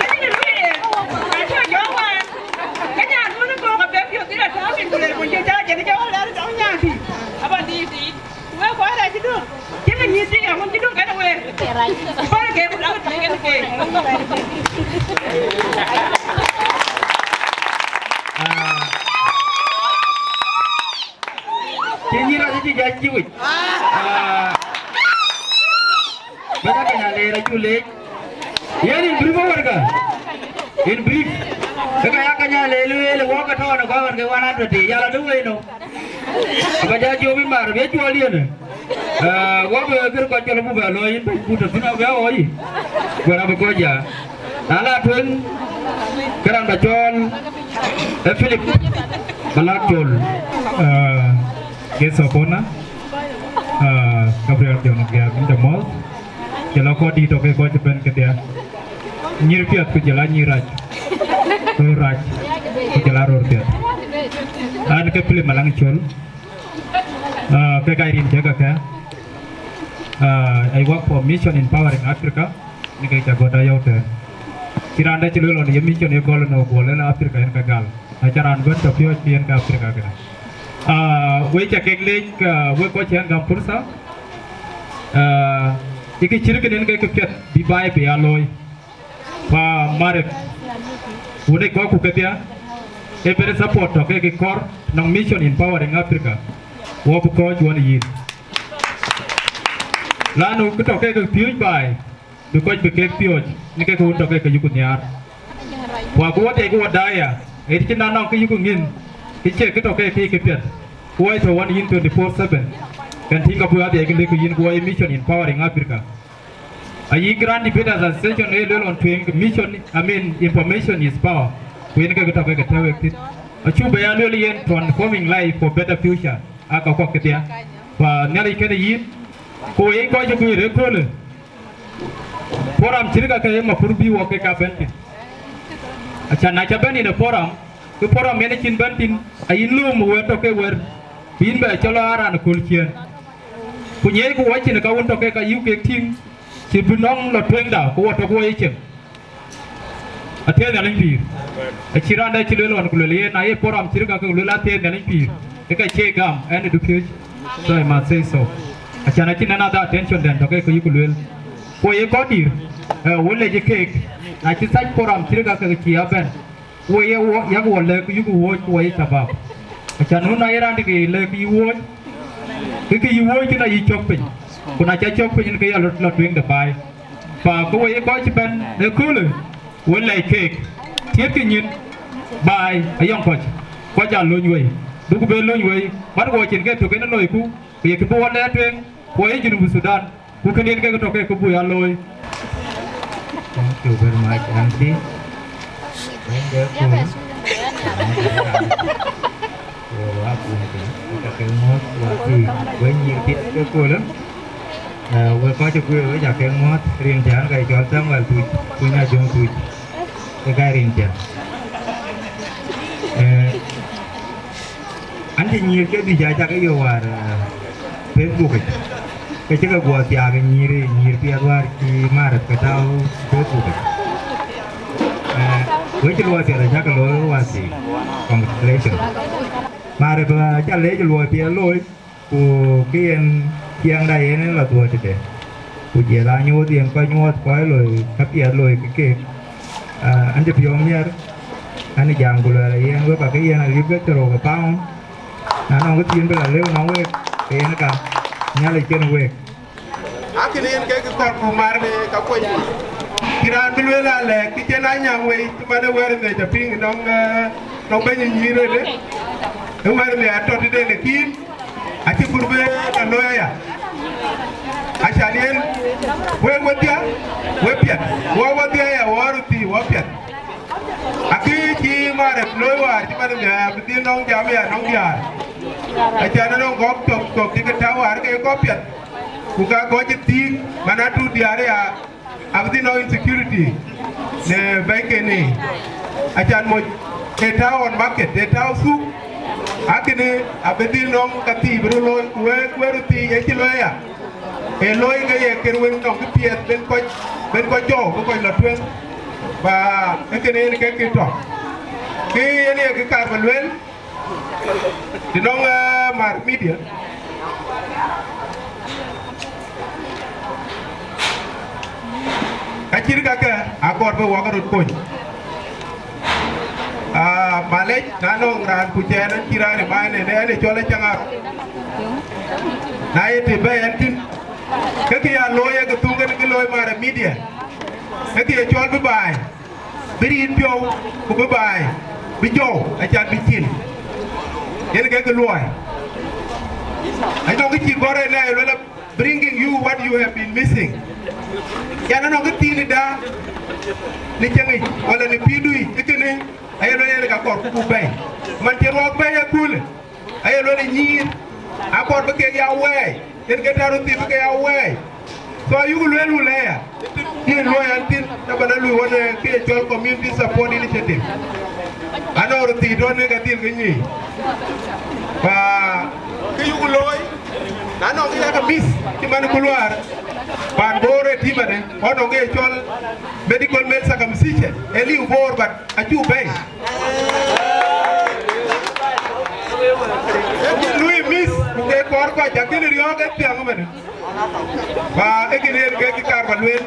Acïn lueel, acï jɔ wään. Ke nyan duɔ̈n ë bɔ̈ ke bɛ piɔ̈ɔ̈th dhil a tääu piny ku lɛl kun cï tääu jënë jɔ lɛ̈ɛ̈r dɔm nyan tï. Aba dhiëëth tï. Ku wek kɔc rac cï döŋ. Cïn ke nyïïr tïŋ aŋun cï döŋ kenë week. Ku bɔ̈ ke ku döŋ tïŋ kenë keek. Ah. Cïn nyïïr rac cï jɔ cï wec. Ah. Bɛ̈ny Akany Aleer acuk leec. Yen in brief awärkë. In brief. Ëka ya Akany Aleer lueel wok ke tɔ̈ në kɔc ɣɔn ke one hundred, yala du wei nɔ. Aba ja jɔ bï mar, bï cuɔl yen. Eh, wok bï kër kɔc cɔl bu bɛ lɔ yin bɛ̈ny bu tɔ̈ thïn abï awɔɔc. Wɛ̈t abï kɔc ya. Na la tueŋ, ke raan ba cɔɔl, ee Philip Malak Col. Ah, guest of honor, ah, Gabriel John Giak, in the most. Jɔl a kɔc dït tɔ̈ ke kɔc ëbɛ̈n kedhie. Nyïïr piɛth ku jɔl a nyïïr rac. Röör rac ku jɔl a röör piɛth. An ke Philip Malak Col. Ah, ke ka rin cï kakë. Ah, I work for Mission Empowering Africa. Në ke ca gɔ̈t ayɔu tɛ̈n. Cï raan dɛ̈ cï lueel ɣɔn ye mission ye gɔl në guɔl ëlë Africa yen ke gal. Aca raan bɛ̈n tɔ̈ piɔ̈ɔ̈c cï yen ke Africa kënë. Ah, wek ca kek leec, ah, wek kɔc cï ɣɛn gäm pursa. Ah, ë kë cït kënë ke kë piɛth bï baai bï ya looi. Pa Marek, wun ë kɔ̈kku kedhie, ee bɛ̈n support tɔ̈ ke kë kɔɔr nɔŋ Mission Empowering Africa. Wɔ bï kɔ̈ɔ̈c ɣɔn yïn. Lanu kë tɔ̈ ke kë piööc baai, bï kɔc bï kek piɔ̈ɔ̈c në kek wun tɔ̈ ke ke yuk nhiaar. Ku akë wɔ tɛ̈i ke wɔ daai ya, ɣet cïn na nɔŋ kë yuk ŋïn, kë cie kë tɔ̈ ke kë kë piɛth. Ku wɔ tɔ̈ ɣɔn yïn twenty four seven. Kɛn tïŋ ka bï wadhiɛɛc kë lëk yïn ku wɔ ye Mission Empowering Africa. Ayï Grand Debaters Association ë luel ɣɔn tueŋ, mission, I mean, information is power. Ku yen ke kë tɔ̈ ke ke tɛ̈ wek thïn. Acuk bɛ ya luel yen transforming life for better future. Aa ka kuak kedhie. Pa Nhialic kenë yïn. Ku yen kɔc cï guiir ëköölë. Forum cït ka ke ye mapur bï wɔ ke ka bɛ̈n thïn. Acan na ca bɛ̈n in a forum, ke forum yen acïn bɛ̈n thïn, ayïn lööm wɛ̈t tɔ̈ ke wɛ̈t, bï yïn bɛ cɔl aa raan kööl ciëën. Ku nyiɛcku wɔ cïn ka wun tɔ̈ ke ka yuk kek tïŋ, cï bï nɔŋ lɔ tueŋda, ku wɔ tɔ̈ ku wɔ ye cieŋ. Athiɛɛi Nhialic pïïr. Acï raan dɛ cï lueel ɣɔn, ku lueel yen, na ye program cït ka ke lueel athiɛɛi Nhialic pïïr, ke ka cie gam, ɛn ë dupiööc. So I must say so. Acan acïn another attention dɛn tɔ̈ ke ke yuk lueel. Ku ye kɔc dïïr, eh, wɔ lec keek, na cï such program cït ka ke cï ya bɛ̈n. Wo ye wo, yak wo lɛ̈k yuk wuɔ̈c ku wo ye shabab. Acan nu na ye raan dï ke lɛ̈k yï wuɔ̈c, ke ke yï wuɔ̈c kën ayï cɔk piny. Ku na ca cɔk piny ke ya lɔ, lɔ tueŋ de baai. Pa ke wo ye kɔc cï bɛ̈n ëköölë, wo lɛc keek. Tiɛtkï nyin baai ayɔŋ kɔc. Kɔc aa lony wei. Duku be lony wei. Mat wo cin ke tök en loiku, ku ye kë bï wo lɛɛr tueŋ, ku wo ye Junub Thudan. Ku kënë yen ke tɔ̈ ke kë buk ya looi. Thank you very much, M C. Wënde kööl. Wo wa kun piny, ka ke ŋuɔ̈th wa ti, wën nyïïr piɛth ke kööl. Eh, we kɔc ë guëër, we ca ke ŋuɔ̈th, rin cän ka cɔl Samuel Tuc, Tuny Ajöŋ Tuc. Ke ka rin cän. Eh, An cï nyïïr ke dï ca cak yök wäär, eh, Facebook yic. Ke cï ke guɔ thiaak nyïïr, nyïïr piɛth wäär cï Marep ke tääu Facebook yic. Eh, wek cï luɔi piɛth acak looi wäär thii. Congratulations. Marep, eh, aca leec luɔi piɛth looi, ku kë yen ciɛɛŋda yen en lɔ dhuɔ̈ɔ̈c tëde. Ku jiɛl aa nyuɔɔth yen kɔc nyuɔɔth kɔc loi käpiɛth loi ke keek. Ah, an cï piɔ̈u miɛt, an ë jam ku luɛɛl yen wek ka ke yen alip ke thiërrou ke pound. Na nɔŋ kë thiin bï la lëu nɔŋ week, ke yen ka Nhialic kën week. Akënë yen kek kɔɔr ku mar në ka kuɔny. Cï raan bï lueel alɛɛk, kë cïn anyaŋ wei, cï man ë wɛ̈ɛ̈r ë mec apiŋ nɔŋ, eh, nɔŋ bɛ̈ny ë nyïïr ënë. Ë wɛ̈ɛ̈r ë mec atɔ̈ tëde në kïn. Acï kur bï la looi aya. Acan yen, wek wedhia, we piɛth, wɔ wedhia aya, wɔ röt thii, wɔ piɛth. Akï cï Marep looi wäär cï man ëmia, bï dhil nɔŋ jam aya nɔŋ diäär. Acan ënɔŋ gɔ̈k tök tök cï ke tääu wäär ke kɔc piɛth. Ku ka kɔc cï thiik, man atut diäär aya, abï dhil nɔŋ insecurity në bɛ̈ikënë. Acan moc ë tääu on market, ë tääu thuk, akënë abï dhil nɔŋ ka thii bï röt looi, ku wek, wek röt thii ë cï looi aya. Ë looi ke ye kën wën nɔŋ kë piɛth ben kɔc, ben kɔc jɔu, bï kɔc lɔ tueŋ. Ba ë kënë yen kek kë tɔ̈. Kë yen ye kë kaar ba lueel, të nɔŋ, eh, Mar Media. Ka cït kakë akɔɔr bï wak röt kony. Ah, malec, na nɔŋ raan ku cɛɛn, an cï raan ë mac nɛn, ɛn ë cɔl Acaŋar. Na ye të bɛ̈ɛ̈i ɛn thïn, ke kë ya looi, ee kë thuk kën kë looi Mar Media. Ke kë ye cɔl bï baai, bï riit piɔ̈u, ku bï baai, bï jɔu, acan bï cil. Yen ke kë luɔi. Anɔŋ kë cï gɔ̈r ënë, aye luel, bringing you what you have been missing. Yan anɔŋ kë thiin ëda në cieŋic, wala në pïïrdu yic, ë kënë, aye luel yen ka kɔɔr ku buk bɛ̈ɛ̈i. Man cï ruɔk bɛ̈ɛ̈i ëköölë, aye luel ë nyïïr, akɔɔr bï kek ya wɛɛi, yen ke tär röt thii bï ke ya wɛɛi. So ayuk lueel wun aya, cï luɔi ɛn thïn, na bana lui wën, eh, kë ye cɔl Community Support Initiative. Anɔŋ röt thii tɔ̈ në ka dhil ke nyïï. Ba kë yuk looi, na nɔŋ kë yak miss, cï man ku luaar, pan Bor ë tïmënë, ku anɔŋ kë ye cɔl medical male circumcision, ë liu Bor, but acuk bɛ̈ɛ̈i. Ë cï lui miss, ku ke kɔɔr kɔc, akënë riɔ̈ɔ̈k ë thiäŋ ëmënë. Ba ë kënë yen ke kë kaar ba lueel.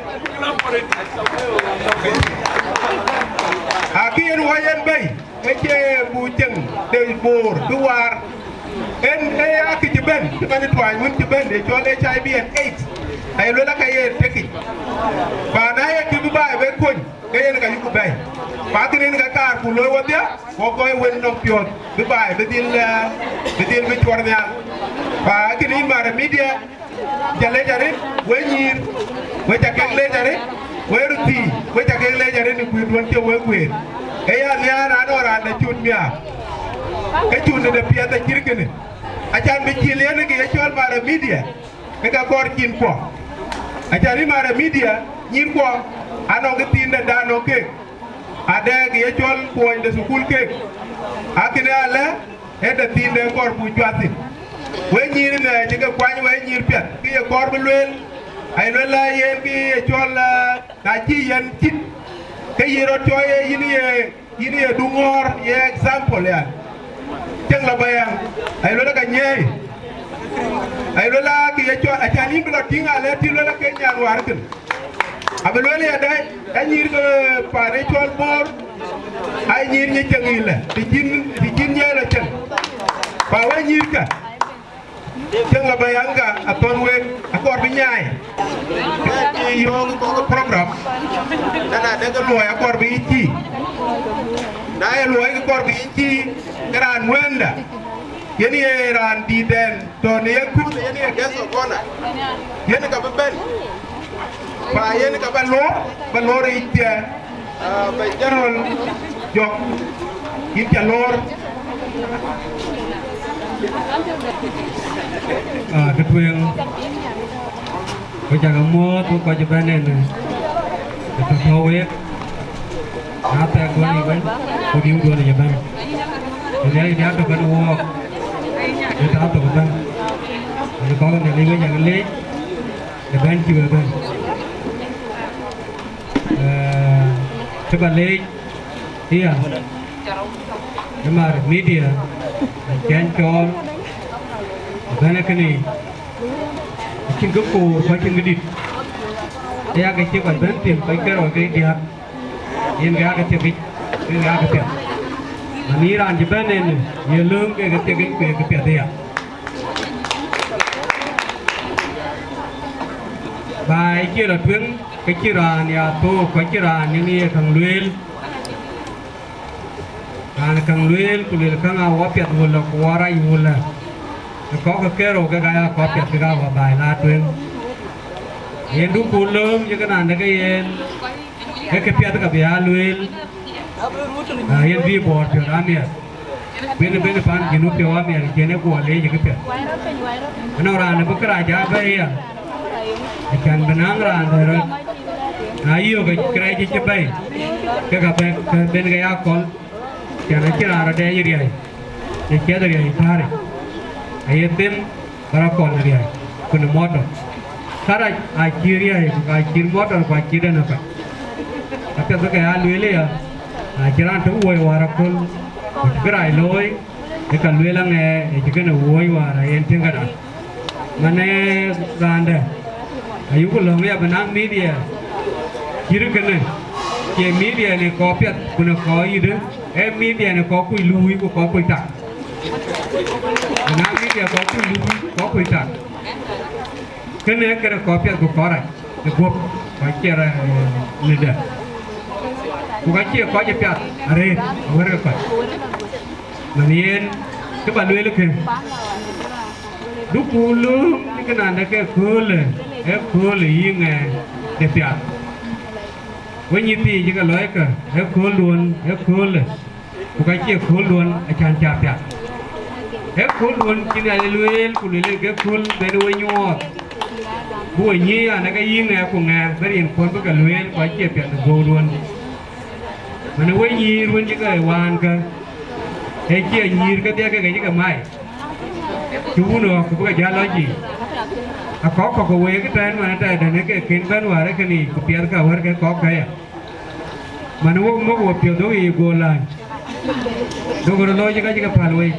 Akï yen wɔ yen bɛ̈i, ë cie buk cieŋ de Bor bï waar. En ë ya kë cï bɛ̈n, cï man ë tuany wën cï bɛ̈n, ë cɔl H I V and AIDS. Aye luel aka ye tekic. Ba na ye kë bï baai be kony, ke yen ka yuku bɛ̈ɛ̈i. Ba kënë yen ka kaar ku looi wɔdhia, wɔ gɔɔy wën nɔm piɔ̈ɔ̈th, bï baai, bï dhil, eh, bï dhil bï cuɔr nhial. Ba kënë yïn Mar Media, ca lec arëët, we nyïïr, we ca kek lec arëët, we röt thii, we ca kek lec arëët në guiëërduön cï wek guëër. Ë ya nhiaar raan ɣɔn raan de cut miaar, ke cut në de piɛth acït kënë. Acan bï cil yen kë ye cɔl Mar Media, ke ka kɔɔr cin kuɔ. Acan yïn Mar Media, nyïïr kuɔ, anɔŋ kë thiin de da nɔŋ keek. Adɛ̈ kë ye cɔl kuɔny de thukul keek. Akënë alë, ë de thiin de kɔɔr buk cuat thïn. Wek nyïïr në cï ke kuany wek nyïïr piɛth, kë ye kɔɔr bï lueel, aye lueel la yen kë ye cɔl, ah, na cï yen cït, ke yï rɔt cɔɔl ye yïn ye, yïn ye duŋɔɔr ye example ya. Cieŋ la bayaŋ, aye lueel ka nyiɛɛi, aye lueel la kë ye cɔl, acan yïn bï lɔ tïŋ alɛ tï lueel ke nyan wäär thïn. Abï lueel ya dai, anyïïr ke paan ë cɔl Bor, ai nyïïr nyic cieŋ yï lɛ, të cïn, të cïn nyiɛɛl acieŋ. Pa wek nyïïr ka. Cieŋ la bayaŋ ka athɔn wek akɔɔr bï nyaai. Bï yɔ̈ɔ̈k kɔ̈k program. Nana dek luɔi akɔɔr bï yic cï. Na ye luɔi kɔɔr bï yic cï, ke raan wënda. Yen ye raan dïïtden tɔ̈ në ye kuth, yen ye guest of honor. Yen ka bï bɛ̈n. Pa yen ka ba lor, ba lor yic thiɛ. Ah, ba General Jok, yïn ca lor. Ah, kë tueŋ, we cak muɔ̈ɔ̈th, we kɔc bɛ̈n en, ë tɔ̈ tɔ̈ wek, na thɛɛk duɔ̈n ëbɛ̈n, ku diu duɔ̈n ëbɛ̈n. Ku Nhialic diäk tɔ̈ kenë wɔɔk, ë tɔ̈ thok ëbɛ̈n. Ë kɔ̈k Nhialic we cak leec, ëbɛ̈n cï we bɛ̈n. Eh, cï ba leec ëya, ë mar media, acän cɔɔl, ëbɛ̈n ë kënë, acïn kë koor ku acïn kë dït, ë yakë cï kɔc bɛ̈n thïn, kɔc ke rɔt ke diäk, yen ke yakë thiek yic, yen ke yakë piɛth. Mani raan cï bɛ̈n en, ye lööm ke ke thiek yic, ku ye ke piɛth ëya. Baai cï lɔ tueŋ, ke cï raan ya thook, ku cï raan yen ye käŋ lueel. Raan käŋ lueel, ku lueel käŋ aa wɔ piɛth wulë, ku wɔ rac wulë. Ke kɔ̈k ke kerou kek aa ya kɔc piɛth kek aa wɔ baai la tueŋ. Yen du ku lööm cï ke naan de ke yen, ke ke piɛth ka bï aa lueel. Ah, yen bï Bor piɔ̈ɔ̈th amiɛt. Bïn, bïn pan Junub piɔ̈u amiɛt, cïn ë guɔ leec ë këpiɛth. Anɔŋ raan ë bï kërac aa bɛ̈i ya, acän bï naŋ raan dɛ̈ rɔt. Na yök ë kërac cï bɛ̈i, ke ka bɛ̈n, ke ben ke ya kɔl, cän acïn raan rɔt dɛɛc riäi, në ciɛth riäi täric. Aye them, bä rɔt kɔn riäi, ku në motor. Kärɛc aa cï riäi, ku ka cït motor, ku acït en ë kɔc. Apiɛth bï ke ya lueel aya, na cï raan tök wuɔ̈i wäär aköl, ku cï kërac looi, ë ka lueel aŋɛ, ë cï kënë wuɔ̈i wäär ayen tïŋ këda. Manë raan dɛ̈, ayuku lɔ̈ŋ ya bï naŋ media, cït kënë, cie media në kɔc piɛth, ku në kɔc yïdë, ee media në kɔc kuc luui, ku kɔc kuc tak. Bï naŋ media kɔc kuc luui, kɔc kuc tak. Kënë ee këde kɔc piɛth ku kɔc rac ë guöp, kɔc ciɛɛr, eh, në dɛ̈. Ku ka cie kɔc ë piath arëët, awär ke kɔc. Man yen, kë ba lueel kë. Duku lööm cï kënandë ke köölë, ee köölë yï ŋɛɛr de piath. Wëny yï thii cï ke lɔckë, ee köölduön, ee köölë. Ku ka cie köölduön acän cä piath. Ee köölduön cï Nhialic lueel, ku lueel ke kööl ben we nyuɔɔth. Bï we nyïïr an, ke yï ŋɛɛr ku ŋɛɛr, bï rinkuɔn bï ke lueel, ku acie piɛth ë guökduön. Mën we nyïïr wën cï ke waan kë, ee cie nyïïr kedhie ke ke cï ke mai. Cï wun ɣɔ̈k, ku bï ke jäl lɔ yiic. Akɔ̈k kɔ̈k ke week ëtɛ̈ɛ̈n, man ëtɛ̈ɛ̈n dɛ̈n ke kën bɛ̈n wäär ë kënë yic, ku piɛth ka wär ke kɔ̈k kë ya. Man wok mök wo piɔ̈th wok yiic, go läny. Duökï röt looi cï ka cï ke päl wei.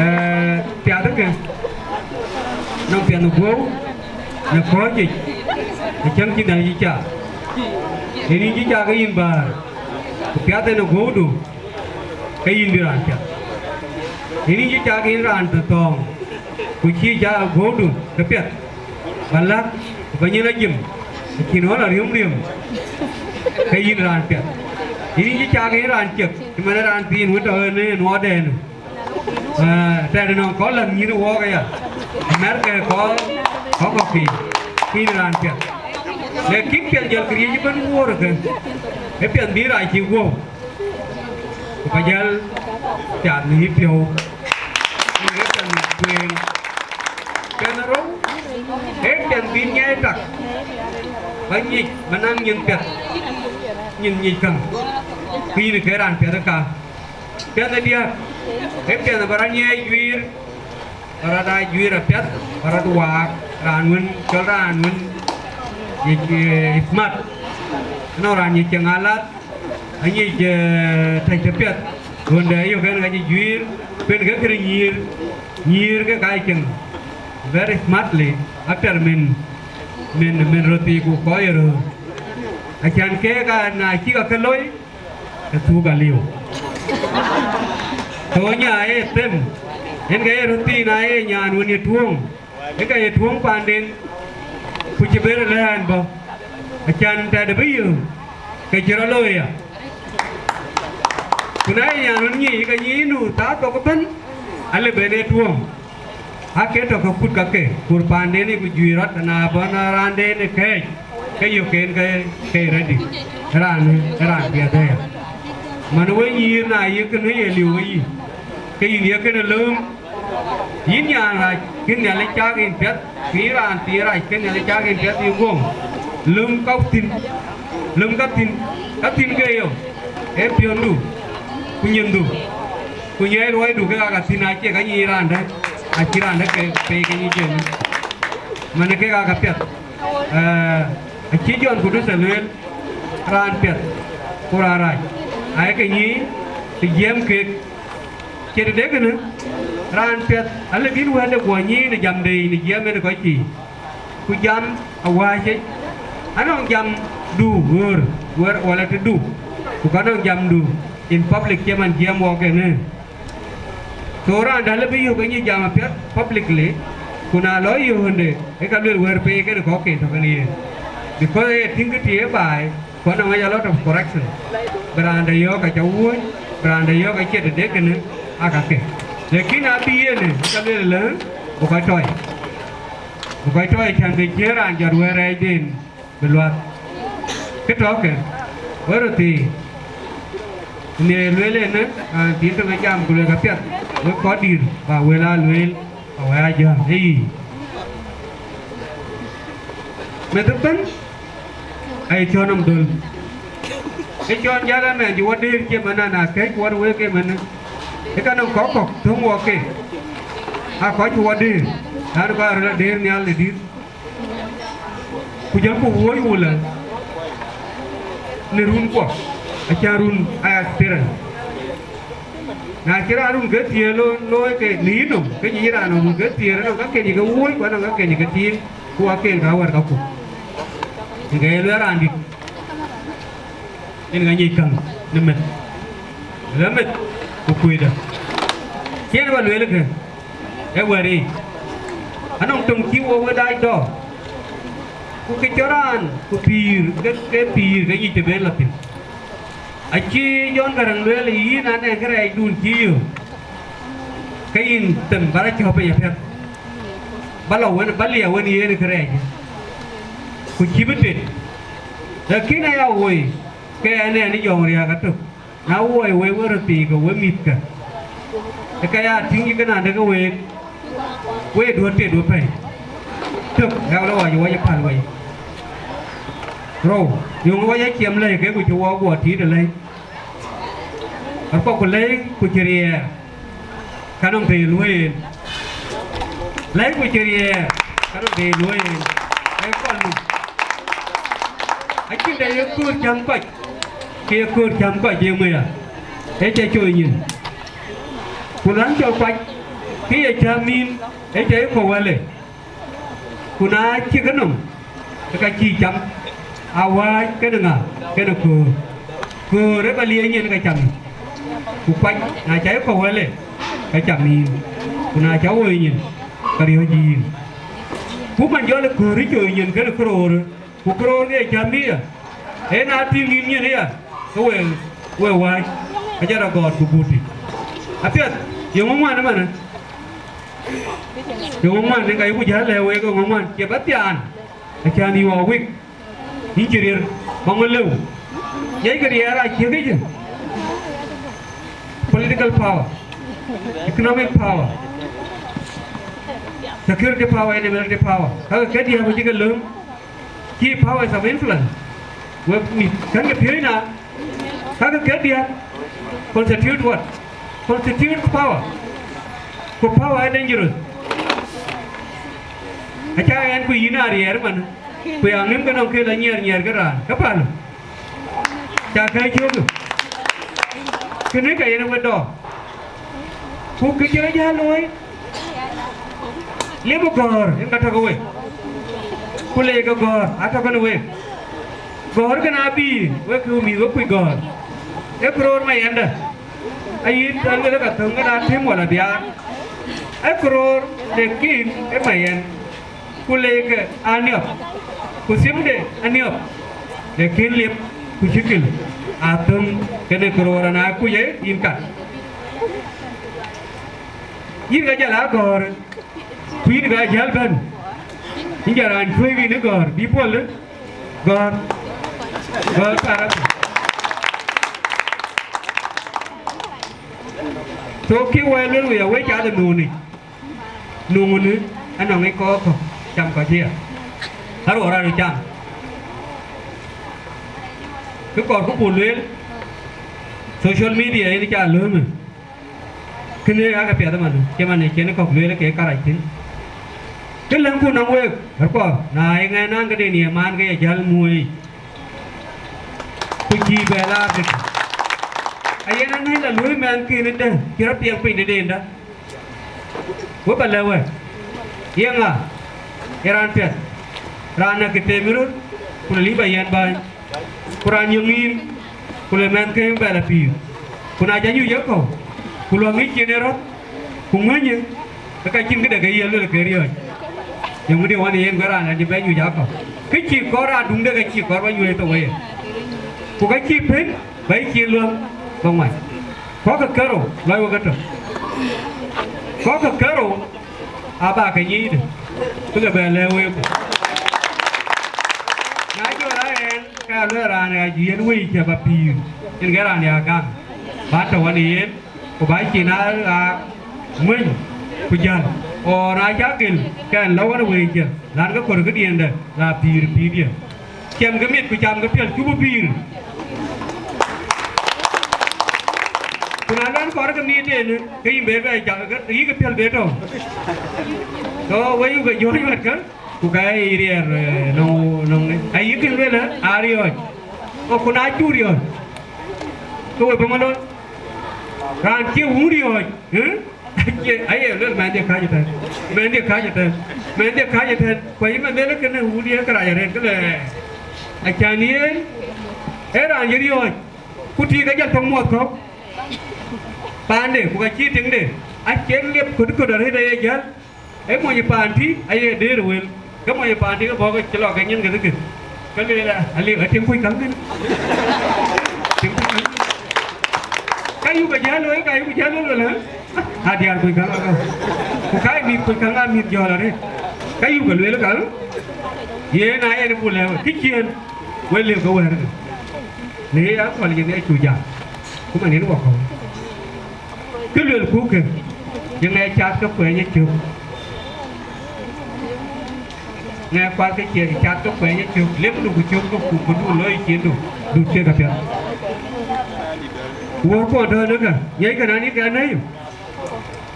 Eh, piathë ke, nɔŋ piɛth në guöu, në kɔ̈ɔ̈c yic, në cäŋ cïn dɛ̈n cï cak. Yen yïn cï cak ke yïn bäär, ku piath en ë guöudu, ke yïn bï raan piɛth. Yen yïn cï cak ke yïn raan thɔ̈ɔ̈ŋ, ku cïï cak guöudu ke piɛth. Ba läk, ku ba nyin a jim, ku cïn ɣɔn a riöm riöm, ke yïn raan piɛth. Yïn cï cak yïn raan ciëk, cï man raan thiin wën tɔ̈ ënë ë nuɔɔtdɛn. Eh, tɛ̈dë nɔŋ kɔc läŋ nyïïn ë wɔɔk aya, mɛ̈rkë kɔc, kɔc kɔ̈k kï, ku yïn raan piɛth. Lakin piɛth jɔl këriëëc ëbɛ̈n wuɔ̈ɔ̈r ëkë, ë piɛth bï rac cï guöu. Ku ba jäl cath në yïpiɔ̈u, yïn ke piɛth tueŋ. Piɛth ë rou, ee piɛth bï nyiɛɛi tak, ba nyic, ba naŋ nyin piɛth, nyin nyic käŋ, ku yïn ke raan piɛth ë ka. Piɛth ë diäk, ee piɛth ba rɔt nyiɛɛi juiir, Ba rɔt aa juiir apiɛth, ba rɔt waak raan wën cɔl raan wën yic, eh, smart. Ënɔɔnë raan yic ceŋ alath, anyic, eh, tɛ̈c tëpiɛth. Ɣönde ayök ɛn ka cï juiir, pen ke kërë nyïïr, nyïïr ke ka ceŋ very smartly after min, min, min röt thii ku kɔc ë röör. Acan keek aa na cïk akë loi, ke thuk aliu. Ke ɣöö nya ee them, yen ke ye röt thii na ye nyaan wën ye tuɔ̈ɔ̈ŋ, yen ke ye tuɔ̈ɔ̈ŋ paanden, ku cï ber lɛ̈ɛ̈n bɔ̈, acan tɛ̈dë bï yök, ke cï rɔt looi ya. Ku na ye nyaan wën nyic, ke nyic nu thaa thok ëbën, ale ben ee tuɔ̈ɔ̈ŋ. Ake tɔ̈ ke kut kakë, kur paanden ë ku juiir rɔt, na bɔ̈ na raanden ë kɛ̈ɛ̈c, ke yök en ke, ke ready. Raan, raan piɛth aya. Man we nyïïr na ye kënë ye liu we yï, ke yïn ye kënë lööm. Yïn nyaan rac, kën Nhialic cak yïn piɛth, ku yïn raan thii rac, kën Nhialic cak yïn piɛth yï guɔ̈m. Löm ka thïn, löm ka thïn, ka thïn ke yök, ee piɔ̈ndu, ku nyindu. Ku nyɛɛi luɔidu kek aa ka thïn, acie ka nyic raan dɛ̈, acï raan dɛ̈ ke pei ke nyic en. Manë kek aa ka piɛth. Eh, acï Jɔn Kuduth ë lueel, raan piɛth ku raan rac, ayeke nyic të jiɛɛm kek. Cït tëde kënë, raan piɛth alë bïn wɛ̈tde guɔ nyic në jamde yic në jiɛɛm en ë kɔc thii. Ku jam awääc yic, anɔŋ jamdu ɣöör, wär, wala tëdu, ku ka nɔŋ jamdu in public cï man jiɛɛm wɔk en ë. So raan dä lë bï yök ke nyic jam apiɛth publicly, ku na lɔ yöönde, ë ka luel wɛ̈ɛ̈r pei kenë kɔ̈k ke tɔ̈ kenë yen. Because ee tïŋ kë tïï ë baai, ku anɔŋ a lot of correction. Bï raan dä yɔ̈ɔ̈k aca wuööc, bï raan dä yɔ̈ɔ̈k acie tëde kënë, aa kakë. Lakin abï yen ë, ë ka luel ëlë, bï kɔc tɔɔi. Bï kɔc tɔɔi, cän ke cïn raan jɔt wɛ̈ɛ̈r rɛɛcden bï luäk. Kë tɔ̈ ke, wek röt thii, në lueel en, raan thii tök ë jam ku luel ka piɛth, wek kɔc dïïr, ba wël aa lueel, ba wek aa jam. Ee yic. Meth ëbën, aye cɔ̈n nɔm dhöl. Ë cɔn jäl ëmɛn cï wɔ dëër cï ëmën, na kɛ̈c wɔ wek ëmën, ë ka nɔŋ kɔ̈k kɔ̈k thöŋ wɔ ke, aa kɔc cï wɔ dëër, raan kɔc röt la dëër nhial në dït. Ku jɔlku wuööc wulë në runkuɔ, acän run aa experience. Na cï raan run ke thiëër lo-, looi ke në yïnɔm, ke nyic raan nɔm run ke thiëër, anɔŋ ka keny ke wuööc, ku anɔŋ ka keny ke tiiŋ, ku aken ka wär kaku. Yen ke ye luɛɛl raandït, yen ka nyic käŋ në meth, lë meth ku kuëëdë. Cïn ba lueel ke, ee wɛ̈ɛ̈r yic, anɔŋ töŋ cï wok we dac dɔ̈ɔ̈r, ku kë cɔl raan ku pïïr, ke, ke pïïr ke nyic të ben lɔ thïn. Acï Jɔn Gäräŋ lueel, yïn anɛn kërɛɛcdun cï yök, ke yïn them ba rɔt cɔ̈k piny apiɛth, ba lɔ wën, ba liɛɛu wën yen kërɛɛc, ku cïï bï tet. Lakin aya woi, ke anɛn ë jɔŋ riääk atök. Na woi wek we röt piny ke we mïthkë, ke ka ya tïŋ cï kënandë ke week, we duöt tet we pɛ̈i. Tök, yak lɔ ɣɔc wɔ ye päl wei. Rou, yöŋ wɔ ye ciɛm lɛ̈i ke ku cï wɔ guɔ tiit ë lɛ̈i. Akɔk ku lɛ̈i ku cï riɛɛr, ka nɔŋ të ye luɔ̈i en. Lɛ̈i ku cï riɛɛr, ka nɔŋ të ye luɔ̈i en. Ee kɔn nu. Acïn të ye köör cäm kɔc, ke ye köör cäm kɔc ye ŋö ya? Ee cä cooi nyin. Ku lɔn cɔl kuac, ke ye cäm nïïm, ee cä ye kɔ̈u wälë. Ku na cïk ënɔm, ke ka cïï cam, awääc kenë ŋa? Kenë köör. Köör ë ba liëëny yen ka cam. Ku kuac, na ca ye kɔ̈u wälë, ka cam yïn. Ku na ca woi nyin, ka riɔ̈c yïn. Ku man jɔl ë köör ë cooi nyin kenë këroor, ku këroor ke ye cam yï ya. Ee na tïŋ yïn nyin ya, ke we, we wääc, ka jɔt agɔɔt ku guuti. Apiɛth, yeŋö ŋuan ëmënë? Yeŋö ŋuan, yen ka yeku jäl lɛ̈k wek, yeŋö ŋuan, cie ba thiaan, acän you are weak. Yïn cï riɛr, ba ŋö lëu? Ŋiɛckï riɛɛr aa ciëkë cï. Political power, economic power, security power, and military power. Kakë ke diäk ku cï ke lööm, cï powers of influence. Wek mïth, kɛ̈nkë piööc na, kakë ke diäk constitute what? Constitute power. Ku power ë dangerous. Acä ɣɛn ku yïn aa riɛɛr man, ku ya ŋëm ke nɔŋ kë la nyiɛɛr nyiɛɛr ke raan, ke päl. Ca kë cök. Kënë ka yen we dɔɔk. Ku kë cï rɔt jäl looi, liep gɔ̈ɔ̈r yen ka tɔ̈ ke wek. Ku leec ke gɔ̈ɔ̈r atɔ̈ ke në wek. Gɔ̈ɔ̈r kën abï wek kë mïth wek kuc gɔ̈ɔ̈r. Ee këroor mayɛndä. Ayï tɛ̈n wek ka thöŋ kën a tim wala biaar. Ee këroor de kin ë mayɛn. Ku leec ke aniɔp, ku thimde aniɔp, lakin liep ku cï kil athöŋ kenë këroor ana kuc ë yïn kat. Yïn ka jäl a gɔ̈ɔ̈r, ku yïn ka jäl bɛ̈n, yïn jɔ raan cuëëc yïn ë gɔ̈ɔ̈r, bï puɔl ë gɔ̈ɔ̈r, gɔ̈ɔ̈r karap. So kï wɛ̈ɛ̈r luel wei awec cath ë nuuni. Nuŋunë anɔŋ ë kɔɔr kɔ̈k cam kɔc ëya, aruɔɔr rɔt cam. Kë kɔɔrku buk lueel, social media yen ca löömë. Kënë aa ke piɛth ëmanë, cï man ë cïn kɔ̈k lueel ke karac thïn. Kë lëŋku nɔŋ week, ɣärkuɔ, na ye ŋɛn naŋ këden ye maan ke ye jäl muɔ̈ɔ̈i, ku cïï bɛ laar tëde. Ayen anɛ̈i la luɔ̈i mɛnhkën ëdë cï rɔt piɛŋ piny tëdendä. Wek ba lɛ̈k wek, yeŋa ë raan piɛth, raan na kë teem ë röt, ku lɔ lïp ayɛn bäny, ku raan yöŋ ŋïïn, ku lɔ mɛnhkën bɛ lɔ pïïr, ku na ca nyuc ë kɔ̈u, ku luɔk ŋic cin ë rɔ̈k, ku ŋuënyë, ke ka cïn këde ke ye luel ke riɔ̈ɔ̈c. Yöŋ dï wan yen guɔ raan acï bɛ nyuc akɔ̈u, kë cï kɔɔr raan duŋde ke cï kɔɔr bä nyuc ë thok wei, ku ka cï pën bä cin luäŋ bä ŋuan. Kɔ̈k ke kerou lɔc wek ëtök, kɔ̈k ke kerou aba ke nyiicde, bï ke bɛ lɛ̈k week. Na jɔl a ɛn, ke aluɛɛl raan ë ajuëc yen wëi cä bä pïïr, yen ke raan ya gam, bä tɔ̈ wan ë yen, ku bä cin aa aa ŋuëny ku jäl, ɣɔn aa cä gel, ke ɛn lɔ wan ë wëi cä, lan ke kɔ̈r këdiɛ̈ndɛ la pïïr pïïrdiɛ̈. Ciɛm ke mit ku cam ke piɛl cuk bï pïïr. Ku na lɔn kɔɔr ke mit en, ke yïn bɛ bɛ cak, ke yï ke piɛl bɛ tɔ̈u. Ke wek yu ke jɔ̈ɔ̈ny wɛ̈tkë, ku ka ye riɛɛr, eh, nɔŋ, nɔŋ, ayï kën lueel, aa riɔ̈ɔ̈c. Ku na cuk riɔ̈ɔ̈c, ke we bï ŋö looi? Raan cie wun riɔ̈ɔ̈c, ë? Acie, aye luel mɛnhdiɛ̈ kääc ëtɛ̈ɛ̈n, mɛnhdiɛ̈ kääc ëtɛ̈ɛ̈n, mɛnhdiɛ̈ kääc ëtɛ̈ɛ̈n, ku ayï mɛnhdiɛ̈ kënë wun ye kërac arëët këlë. Acan yen, ee raan ye riɔ̈ɔ̈c, ku tik ajäl tök muɔth kɔ̈k. Paande, ku ka cï tiŋde, acïn liep köt köt arëët aye jäl. Ee mony paan tï aye deer wël, ke mony paan tï ke bɔ̈ ke cï lɔ ke nyin ke dhikë. Ke lueel, aliu, atiŋ kuc käŋ kënë. Tiŋ kuc käŋ. Ka yuk ke jäl looi, ka yuk ke jäl looi, lueel, hë? Adiäär kuc käŋ akä. Ku ka ye mïth kuc käŋ aa mïth jɔ̈ɔ̈l arëët. Ka yuk ke lueel ka, yen aa yen buk lɛ̈k we, kë ciëën, we lëu ke wɛ̈ɛ̈r ke. Në ye akɔ̈l yen ë cu jam, ku man yen wakɔ̈u. Kë luelku kë, ye ŋɛk cath ke kuɛny ë cök. Ŋɛk kuath ke cie cath ke kuɛny ë cök, lemdu ku cökdu ku këdu looi ciëndu, dut kek apiɛth. Wuɔ̈ɔ̈rkuɔn tɔ̈ në kë, ŋiɛckë nɔn yïn ke anëëyu.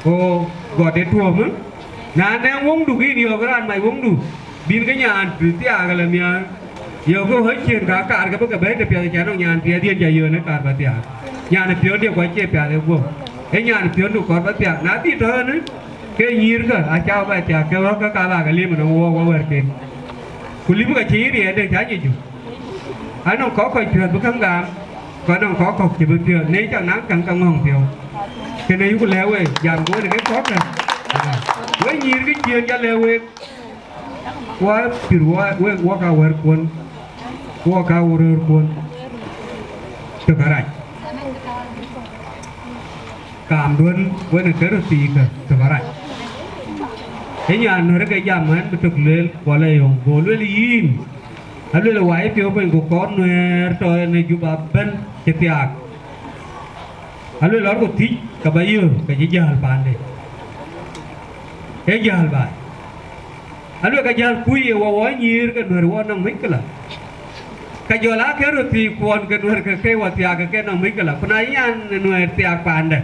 Ku gɔt ë tuɔ̈ɔ̈m, na nɛŋ woŋdu ke yïn yɔ̈ɔ̈k raan mac woŋdu, bïn ke nyan thiaak ëlë nhiaar. Yökë ɣööc ciëën ka kaarkë bï ke bɛ̈ɛ̈i tëpiɛth, acan nɔŋ nyan piɛth yen ca yöön ë kaar bä thiaak. Nyan piɔ̈ndiɛ̈ ku acie piath ë guöp, ee nyan piɔ̈ndu kɔɔr bä thiaak. Na dhil tɔ̈ɔ̈në, ke nyïïrkë acä bɛ thiaak, ke ɣɔ̈kkë ka bä ke lim ënɔŋ wɔ wɔ wärken. Ku lim ka cï yïn riɛɛtde cä nyic ju. Anɔŋ kɔ̈k kɔc piɔ̈ɔ̈th bï käŋ gam, ku anɔŋ kɔ̈k kɔ̈k cï bï piɔ̈ɔ̈th, në cak naŋ käŋ ke ŋɔ̈ŋ piɔ̈u. Kënë yuku lɛ̈k we, jam ku wën ke kɔ̈kkë. We nyïïr kë ciëën ca lɛ̈k wek. Wɔ pïr wɔ, wek wɔ ka wärkuɔn, wɔ ka wärkuɔn tök arac. Kaamduön wën ë kë röt thiikä tök arac. Ë nyan nuɛ̈r ke jam ɣɛn bï tök lueel, ku ala yöŋ, go lueel yïn, alueel wai piɔ̈u piny, ku kɔɔr nuɛ̈ɛ̈r tɔ̈ ɣɛn ë Juba ëbɛ̈n cï thiaak. Alueel lɔ̈ɔ̈rku thiëc, ke bä yöök, ke cï jäl paande. Ee jäl baai. Alueel ke jäl kuc ye wɔ, wɔ nyïïr ke nuɛ̈r wɔ nɔŋ mickila. Ka jɔl aa kë röt thiic kuɔn ke nuɛ̈r ke ke wɔ thiaak ke ke nɔŋ mickila. Ku na nyan nuɛ̈r thiaak paande,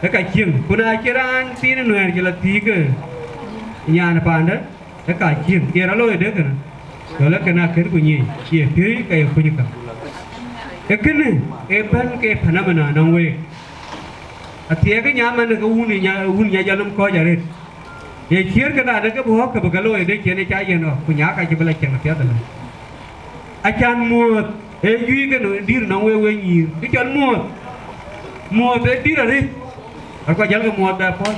ke ka cieŋ. Ku na cï raan thiin nuɛ̈r cï lɔ thiic ke, nyan paande, ë ka cieŋ, ye rɔt looi de kënë, jɔl ë kënë akën ku nyic, ye piööc ke ye kuny käŋ. Ee kënë, ee bɛ̈n ke phenomena nɔŋ week. Athiɛɛk ë nyaman ke wun ë nya, wun nya jɔl nɔm kɔc arëët. Ye ciëër kënë adë ke bï ɣɔ̈k ke bï ke looi de cïn ë ca yen ɣɔ̈k, ku nyaak acï bï la cieŋ apiɛth ëlë. Acan muɔ̈ɔ̈th ee juëc kënë dïr nɔŋ wek, wek nyïïr, kë cɔl muɔ̈ɔ̈th. Muɔ̈ɔ̈th ee dïr arëët, akɔc jälkë muɔ̈ɔ̈th bɛ puɔ̈l.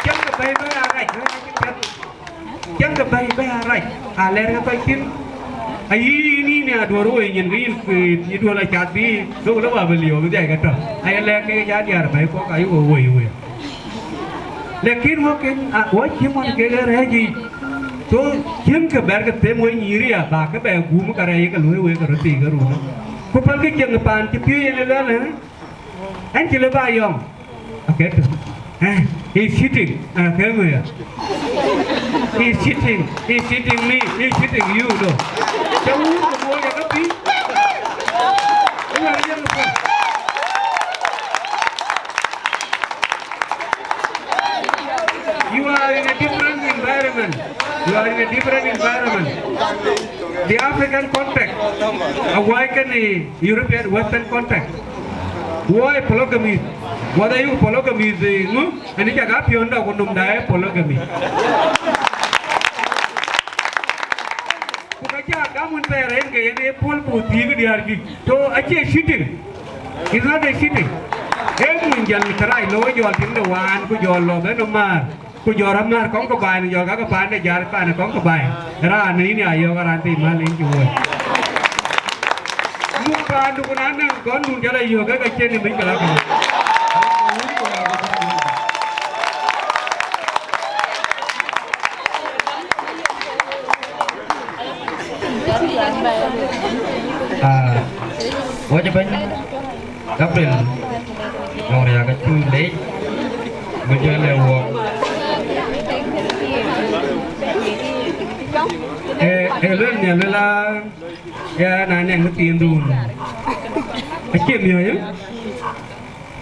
Cäŋkë bɛ̈i bɛ̈i arac, bɛ̈i arac cï piɛth. Cäŋkë bɛ̈i bɛ̈i arac, alɛɛrkë kɔc thïn. Ayï yïn, yïn ya duɔ̈r woi nyin, ke yïn, yï duɔ̈l acath bï lok lɔ wa bï liɔ̈ɔ̈k bï dhiac ke tɔ̈. Aye lɛɛk ke ya diäär bɛ̈i kɔ̈k ayï woi woi woi. Lakin wɔ kën, a, wɔ cï mɔn kek ë rɛ̈ɛ̈c yiic. So, cïn kë bɛ̈r ke them wek nyïïr ya, bä ke bɛ guum ke rɛɛc ke luɔ̈i wek ke röt thii ke run. Ku pälkï cieŋ paan cï piööc yen ë luɛl, ë? Ɛn cï lë bä yɔŋ. Akë tök. Ë, he's cheating. Akë ŋö ya? He's cheating. He's cheating me. He's cheating you, though. Cä wun ke bɔ̈ ya ke pïïr. Ë wär yen ke pïïr. You are in a different environment. You are in a different environment. The African context, a why can the European Western context? Why polygamy? What are you polygamy? The, no? And it's a gap yonder, kundum da polygamy. Ku ka ca gam wun thɛɛr en ke yen e puɔl buk thiëëk diäär juëc. So acie cheating. It's not a cheating. E mun jäl kërac looi jɔl tiŋ de waan ku jɔl lɔ ben ë määr. Ku jɔl rɔt määr kɔŋ ke baai në jɔl ka ke paan de jäl paan ë kɔŋ ke baai. Raan në yïn ya yɔ̈ɔ̈k raan thii mäl en cï wuɔ̈c. Muk paandu ku na naŋ gɔ̈ndun jäl a yök ke ka cien ë mec ke la ke. Ah, wacë bɛ̈ny Gabriel Lɔŋ Riak acuk leec, bï jɔ lɛ wuɔk. Eh, eh, luel nhial luel a, ya na nɛŋ thiindun. Acie miɔ̈c, eh?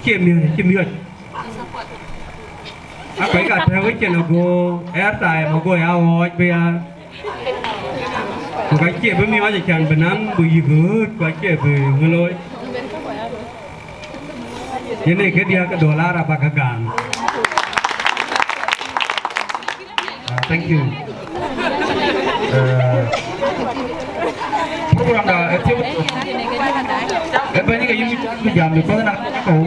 Acie miɔ̈c, acie miɔ̈c. Akuec ka tɛ̈ɛ̈u ëcin ago airtime ago ya ɣɔɔc bï ya. Ku ka cie bï miɔɔc acan bï naŋ bï yïk ɣööt, ku acie bï ŋö looi. Yen ee këdiäk ke dollar abäk ke gam. Ah, thank you. Eh, program da, eh, thiëëu, eh, bɛ̈ny ke yïn bï jam, because na kɔ̈u,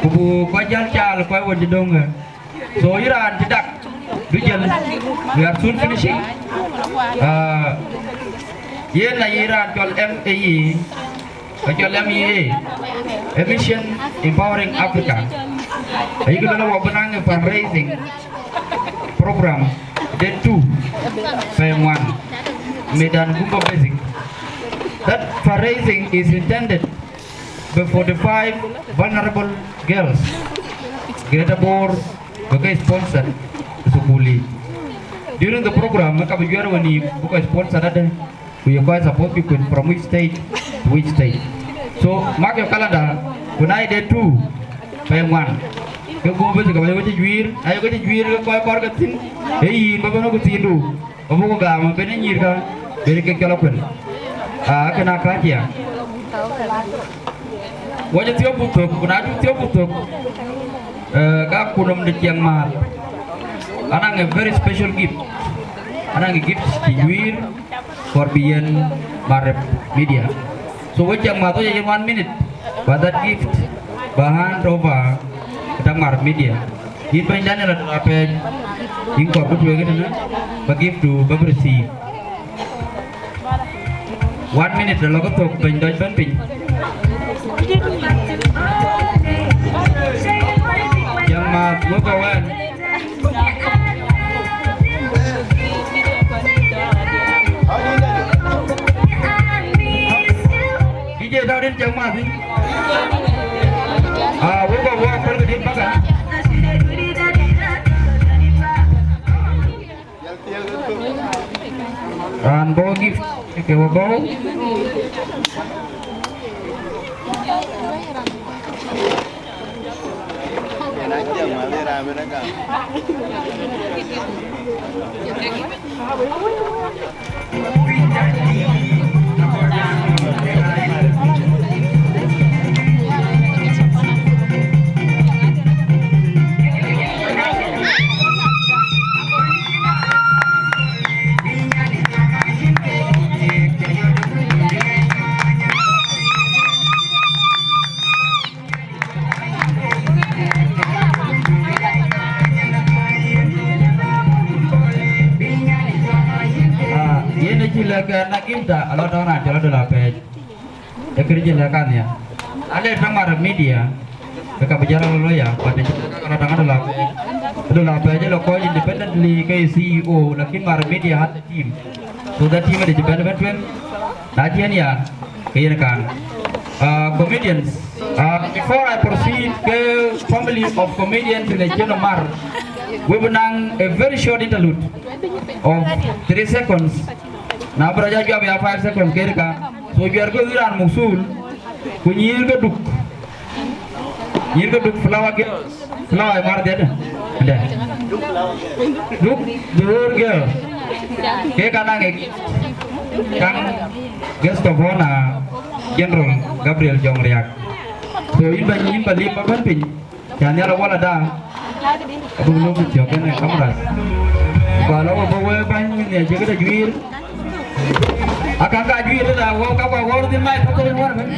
ku buk kɔc jäl caal kɔc wën cï döŋ, eh. So yïn raan cï dak, du jël, we are soon finishing. Ah, yen na yïn raan cɔl M A E, ka cɔl M A E, a Mission Empowering Africa. Ayï kë lɔ wɔ bï naŋ fundraising program, date two, pɛɛi ŋuan, Medan Gumbo Basic. That fundraising is intended bï forty-five vulnerable girls, Greater Bor, bï ke sponsored thukul yiic. During the program, ka bï juɛ̈r wën yï bï kɔc sponsored adë, ku ye kɔc support bï kuën from which state to which state. So, mark your calendar, ku na ye date two, pɛɛi ŋuan, ke Gumbo Basic ka ba yök cï juiir, na yök cï juiir ke kɔc kɔɔr ke thïn, ee yïn ba bɛ̈n ku thiindu. Abuk gam ben ë nyïïrkä, ben kek cɔl akuën. Aa, kënë akääc ya. Wɔ cï thiɔ̈k ku thök, ku na cuk thiɔ̈k ku thök, eh, ka kunɔm de ciɛŋ määth. Anaŋ a very special gift. Anaŋ a gift cï juiir kɔɔr bï yen Marep Media. So we cak math, we cak yen one minute, but that gift ba hand over ta Marep Media. Yïn bɛ̈ny Daniel Atɔ̈ Apɛɛc, yïn kɔɔr bï tueŋ ëtënë, ba gift du ba bï receive. One minute, lɔ ke thök bɛ̈ny dɔc bɛ̈n piny. Cak math, we ba wɛn. D J Dawud, in cak math. Ah, we ba wɔ pɛ̈l ke dït bäkä. Raan bɔ̈ gift, ke we bɔ̈. Ah, yen acï lɛ̈k, eh, na gïmda alɔ tɔ̈ raan cɔl Adol Apɛɛc. Ee këric lɛ̈k an ya. Ale tɔ̈ Mar Media, ke ka bï jɔt rɔt looi ya, but acï lɛ̈k alɔ tɔ̈ Adol Apɛɛc. Adol Apɛɛc ë lɔ kɔc independently ke C E O, lakin Mar Media has a team. So that team ë cï bɛ̈n bɛ̈n tueŋ, na cï yen ya, ke yen kan. Uh, comedians, uh, before I proceed, ke family of comedians in the Chino Mar, we will nang a very short interlude of three seconds. Na bï rɔt jɔ juak ya five seconds, ke yen kan. So juɛɛr ke raan muk thul, ku nyïïr ke duk. Nyïïr ke duk flower girls. Flower ë mar dhiëëtë. Ëndë. Duk the whole girl. Ke ka naŋ ë kaŋ guest of honor General Gabriel Jong Riak. So yïn ba, yïn ba lip ba bɛ̈n piny. Ca nhial awala da. Abuk lok ku thiɔ̈k kene cameras. Ku alɔ we bɔ̈ we bäny, min nhial cï këde juiir. Aka ka juiir la wɔ ka kua wɔ röt dhil mai tɔ̈ thok wär bɛ̈n.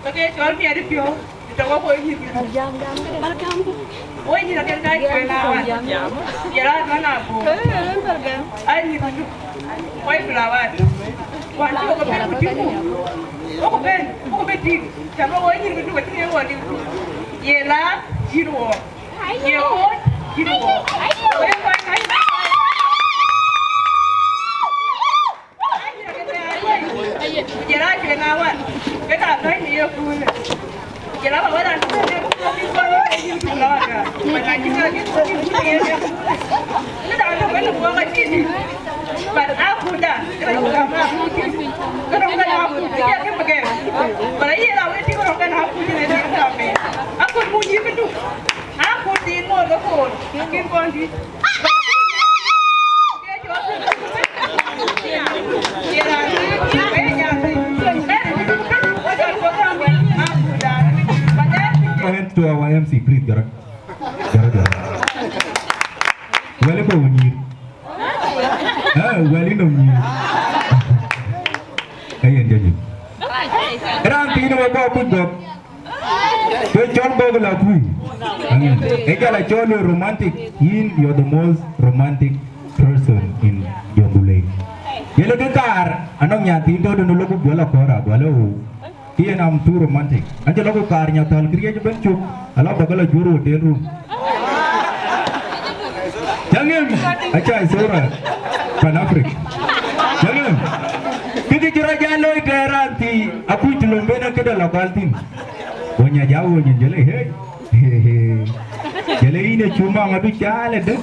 Ke ke cɔl miɛt piɔ̈u, të wä kɔc nyïïr këdu. Wä nyïïr akën ka cuɛn awan. Ye raat man abor. A nyïïr këdu. Kɔc flower. Wan cï wä ke bɛ̈n ku tïŋ ku. Wä ku bɛ̈n, wä ku bɛ̈n tïŋ. Cä bä wä nyïïr këdu, ka cïn ye wä liu. Ye laat, yïn wɔ. Ye koc, yïn wɔ. Wek kɔc ka Ku jɔl a cuɛn awan, ke ka bɛ̈ny në yeköölë. Ku jɔl a bä wɛ̈t raan cï bɛ̈n ë kööl bï kɔn ë yïn cuk lɔ aka. But na cïn ŋa cïn cuk cuk ë yen ë. Këda tök ënë buɔɔk acï dït. But akutda, këda cï gäm akut. Ke röŋ kën akut, ke cï akïm bï gɛm. But aye la wek tïŋ röŋ kën akut ënë dït kamë. Akut muk yïk këdu. Akut thiin ŋoot ke koor, akïn kɔn dït. Hand to our M C, please, Garang. Garang, Garang. Wɛ̈l ë bɔ̈ nyïïr. Eh, wɛ̈l ë nɔm nyïïr. Ee yen jɔjï. Raan thiin ë wek bɔ̈ kuc gɔ̈k. Ke cɔl bɔ̈ la kuc. Amen. Ë jɔl a cɔl romantic. Yïn, you're the most romantic person in Jonglei. Yele ke kaar, anɔŋ nyan thiin tɔ̈ dun lok ku guɔl akɔ̈r aguɔl ë wou. Kï yen am too romantic. An cï lok ku kaar nya thäl kë riëëc ëbën cök, ala bä ke la juöör hotel room. Cäŋ em, acä ithora pan Africa. Cäŋ em, kë kë cï rɔt jal looi tɛ̈ɛ̈n raan thii, akuc të lom ben ë këde la gɔl thïn. Go nya ja wööc, jël ë, hey. Jël ë yïn ë cu maŋ adu caal ëdë.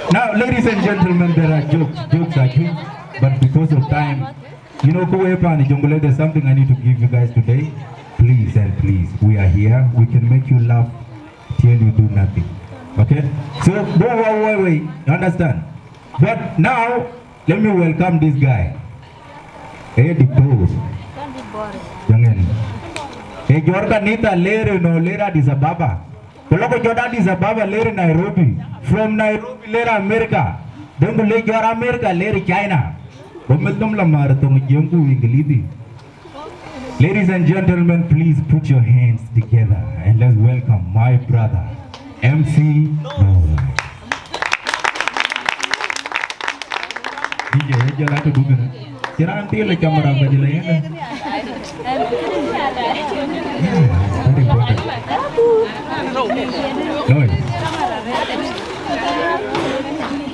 Now, ladies and gentlemen, there are jokes. Jokes are good, but because of time, you know, kuwe pan Jonglei, there's something I need to give you guys today. Please and please, we are here. We can make you laugh till you do nothing. Okay? So, don't worry, worry, you understand? But now, let me welcome this guy. Ee Diktor. Jangen. Ee jɔr kanitha ler ënɔ ler Addis Ababa. Ku lɔ ku jɔt Addis Ababa ler Nairobi. From Nairobi ler America. Then ku le jɔr America ler China. Ku meth dom la mar thoŋ Jiëŋ ku English. Ladies and gentlemen, please put your hands together and let's welcome my brother, M C Noah. D J, ye jɔl a tɔ̈ dukënë. Cï raan thil ë camera ba jël yen. Yeah, very important. Noise.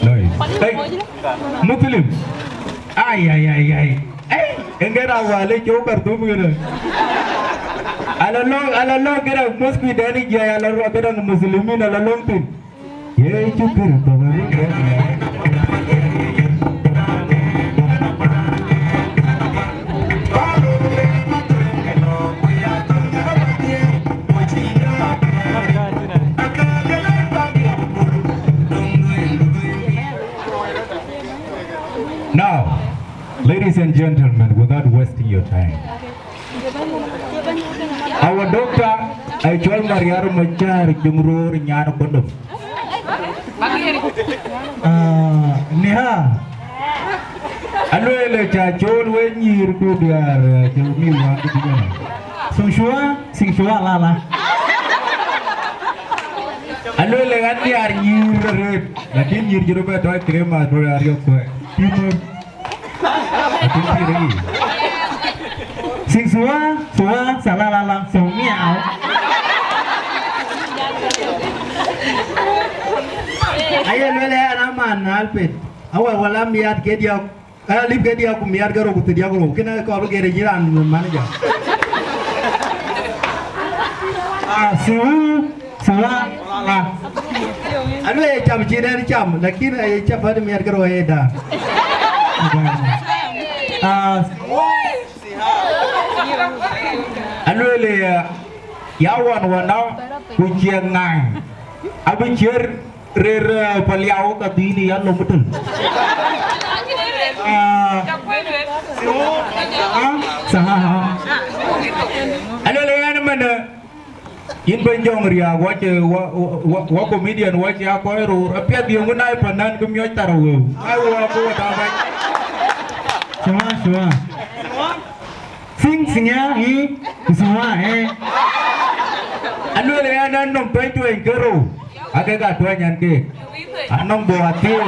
Noise. Hey, Muslim. Ai, ai, ai, ai. Ei, ë ŋɛn a wal ë cöu Khartoum kënë. Ala lɔ̈ŋ, ala lɔ̈ŋ kënë mosque dɛn ë jiɛc, ala lɔ̈ŋ kënë Muslimin, ala lɔ̈ŋ thïn. Yecu Kërtho, wek röt rɛ̈ɛ̈r. Now, ladies and gentlemen, without wasting your time, our doctor, ë cɔl Mariar Machar Jumror Nyan Kondom. Ah, niha. Aluel ë ca cɔl we nyïïr ku diäär, eh, cï mi wään ku diäär. Sing shua, sing shua lala. Aluel ë ɣän diäär nyïïr röt, lakin nyïïr cï röt bɛ tɔc krema röt ariɔp kuɛ. Pïïr. Lakin pïïr ë yic. Sing sua, sua, salalala, song miau. Aye luel ë ɣɛn aman na alpet. Awɛ wala miat ke diäk, eh, lip ke diäk ku miat ke rou ku thiërdiäk ku rou. Kënë kɔɔr bï gɛ̈ɛ̈r ë yïn raan manager. Ah, sua, sua, salalala. Aluel ë cam cï dɛn cam, lakin aye cam bä miat ke rou ë da. Ah, Aluel ë, ya wan wana ku ciɛŋ ŋaŋ, abï ciër rëër, eh, Paliau ka dhïn ya lom tël. Ah, ah, saha. Aluel ë ɣɛn ëmënë, yïn bɛ̈ny Jɔŋ Riääk, wa cï, wa, wa, wa comedian, wa cï a kɔc röör, apiɛth yöŋ na ë panan bï miɔc thar awëu. Ai, wa ku wa ta bɛ̈ny. Shuwa, shuwa. Sing, sing ya, i, shuwa, eh. Aluel ë ɣɛn, ɣɛn nɔm tuɛny tuɛny ke rou. Ake ka tuɛny ɣɛn keek. Anɔm bɔ̈ athiëër.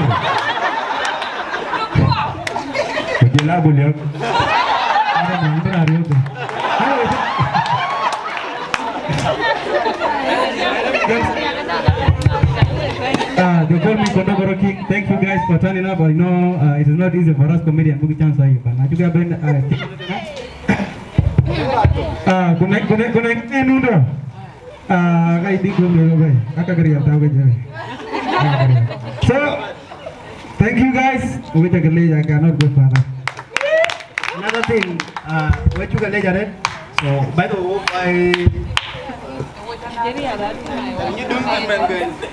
Ku jël abï liäk. Ada bäŋ bï raan riɔ̈ɔ̈k. Ah, they call me Kondogoro King. Thank you guys for turning up. I know, uh, it is not easy for us comedian book chance ayi, but na juga ben, uh, ah, kuna, kuna, kuna, eh, nundo. Ah, kai di gum de bai. Aka kari ya tahu kerja. So, thank you guys. We take a lead. I cannot go further. Another thing, uh, we took a lead. So, by the way, I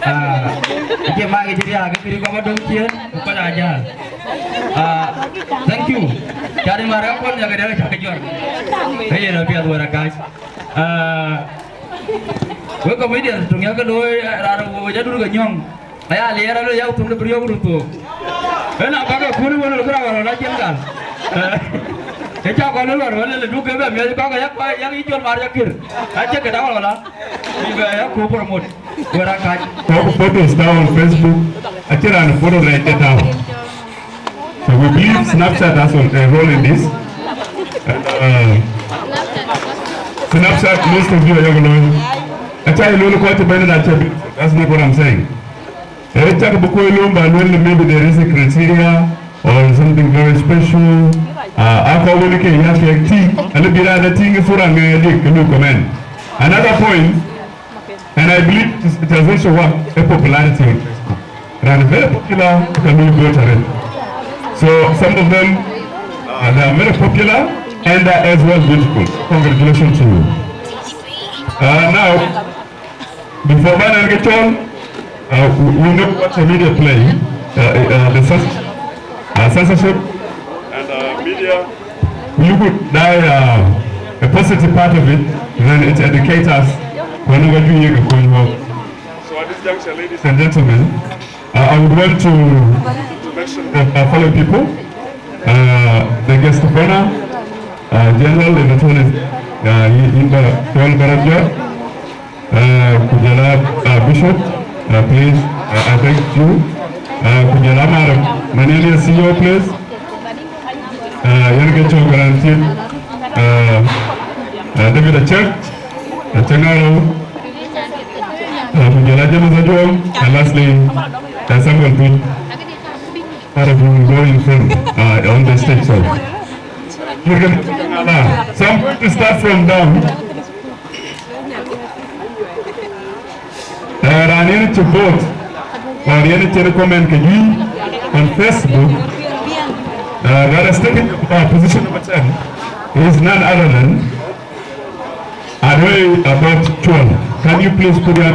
Ah, ke ma ke jiri ake kiri kama dong kien, ko da ja. Ah, thank you. Cari mara kon ya ke dere cak jor. Hey, na pia dua rakai. Ah, we comedian tung ya ke doi raro we jadur ke nyong. Aya le yara lo ya tum de brio grupo. Ena ba ke kuri wala kura wala la jenggal. E cha ko lo wala le du ke be me ko ya ko ya i jor mar ya kir. A che ke da wala. Ibe ya ku promote. Wera kaj. Talk photos down on Facebook. Achira ni photo na ite down. So we believe Snapchat has a role in this. And, uh, Snapchat, most of you are young. Acha ilo ko te bene da che. That's not what I'm saying. Eh, chak bu ko lo ba lo, maybe there is a criteria or something very special. Uh, ako woni ke ya ke ti, ale bira da ti ngi fura nge dik ke lu comment. Another point, and I believe it is, it has also worked, a popularity on Facebook. Ran very popular, can we go to it? So some of them, uh, they are very popular and are as well beautiful. Congratulations to you. Uh, now, before Banan get on, uh, we, we know what a media play, uh, uh, the cens-, uh, censorship and, uh, media. You could die, uh, a positive part of it, then it educates us. When we do, you can go. So at this juncture, ladies and gentlemen, uh, I would want to, to mention the, uh, following people. Uh, the guest of honor, uh, General in the twenty. Uh, yïn, yïn ba, Paul Barabja, uh, ku jɔl a, uh, Bishop, uh, please, uh, I thank you. Uh, ku jɔl a Marap, Manania C E O, please. Uh, yen ke cɔk raan cït, uh, uh, David Acek, Acek Arou, uh, ku jɔl a James Ajuɔŋ, and lastly, uh, Samuel Tuic. Marap, you will go in front, uh, on the stage, so. You can, uh, so I'm going to start from down. Uh, raan yen cï vote, or yen cï comment ke juëc on Facebook, uh, that is taking, uh, position number ten is none other than Aduei Abot Cuɔl. Can you please put your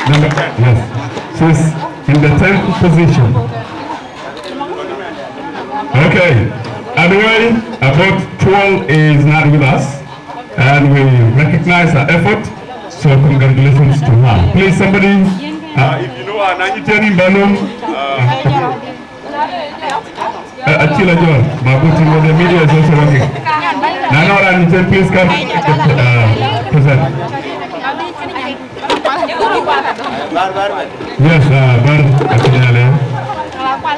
number? Yes. She's in the tenth position. Okay. Aduei Abot Cuɔl is not with us, and we recognize her effort. So congratulations to her. Please, somebody, uh, if you know her, nani teni balum. Uh, uh, Achila John, my good team with the media is also working. Nana, and you say, please come, uh, present. Yes, uh, Bar Akinyale.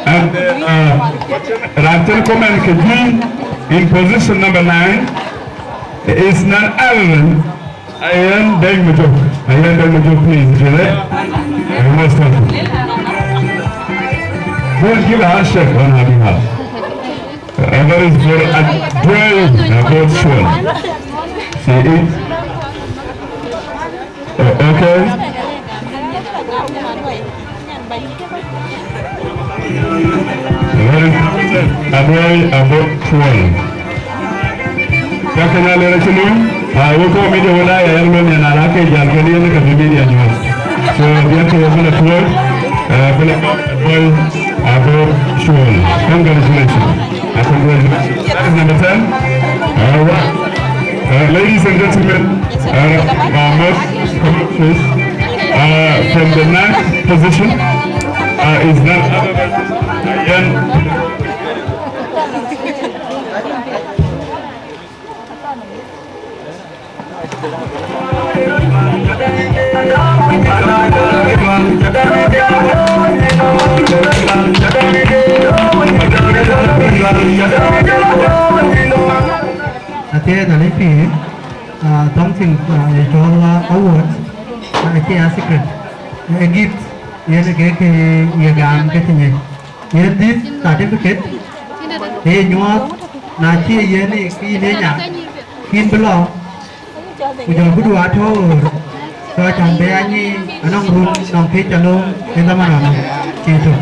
And, uh, raan cï comment ke juëc in position number nine is none other than Ayen Deng Majok. Ayen Deng Majok, please, if you're there. You most welcome. We'll give a handshake on her behalf. Uh, that is for Aduei Abot Cuɔl. See it? Uh, okay. Very good. Aduei Abot Cuɔl. Ka kënë alɛɛr acï luny, aa, wek kɔc media wën aa ya yɛn luɔny, yɛn ala ke jäl kën yen ka bï media nyuɔɔth. So, diɛt ke wek bï la tuɔɔc, aa, bï la Aduei Abot Cuɔl. Congratulations. Uh, congratulations. That is number ten. All right. Uh, ladies and gentlemen, uh, our most coming, uh, from the ninth position, uh, is none other than Ayen. Athiɛɛi Nhialic pïïr, ah, something, ah, ye cɔl, ah, award, ah, acie a secret. A gift, yen ke ke ye gam ke cï nyic. Yen this certificate, ee ye nyuɔɔth, na cï ye yen, ee, ke yïn ee nya, ke yïn bï lɔ, ku jɔl bï duɔɔr tɔ̈u ɣöör, tɔ̈ cän bï a nyic anɔŋ run nɔŋ këc ca lööm ë dhaman ënɔɔnë, cïï tök.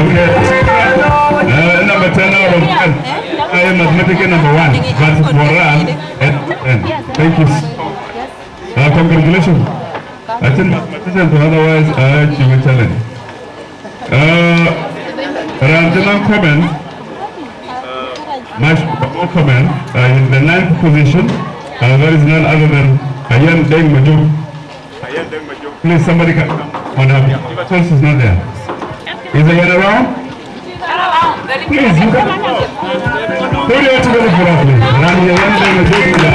Okay. Uh, number ten out of ten. I am mathematical number one, but for us, at ten. Thank you. Uh, congratulations. I think mathematician, otherwise, uh, you will challenge. Uh, raan cï nɔŋ comment, much more comment, uh, in the ninth position, uh, there is none other than Ayen Deng Majok. Ayen Deng Majok. Please, somebody can come on up. Your source is not there. Is Ayen around? Please, you can put your hands together for us, please. Raan ye yen de me jok da.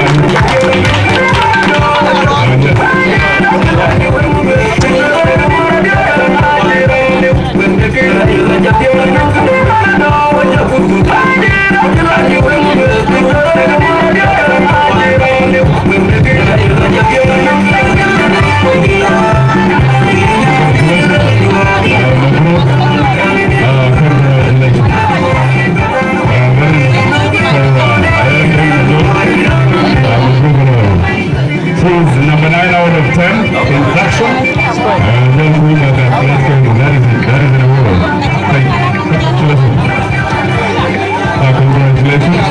She's number nine out of ten in traction. Uh, well, we know that, that is, that is in the world. Thank you. Congratulations. Uh, congratulations.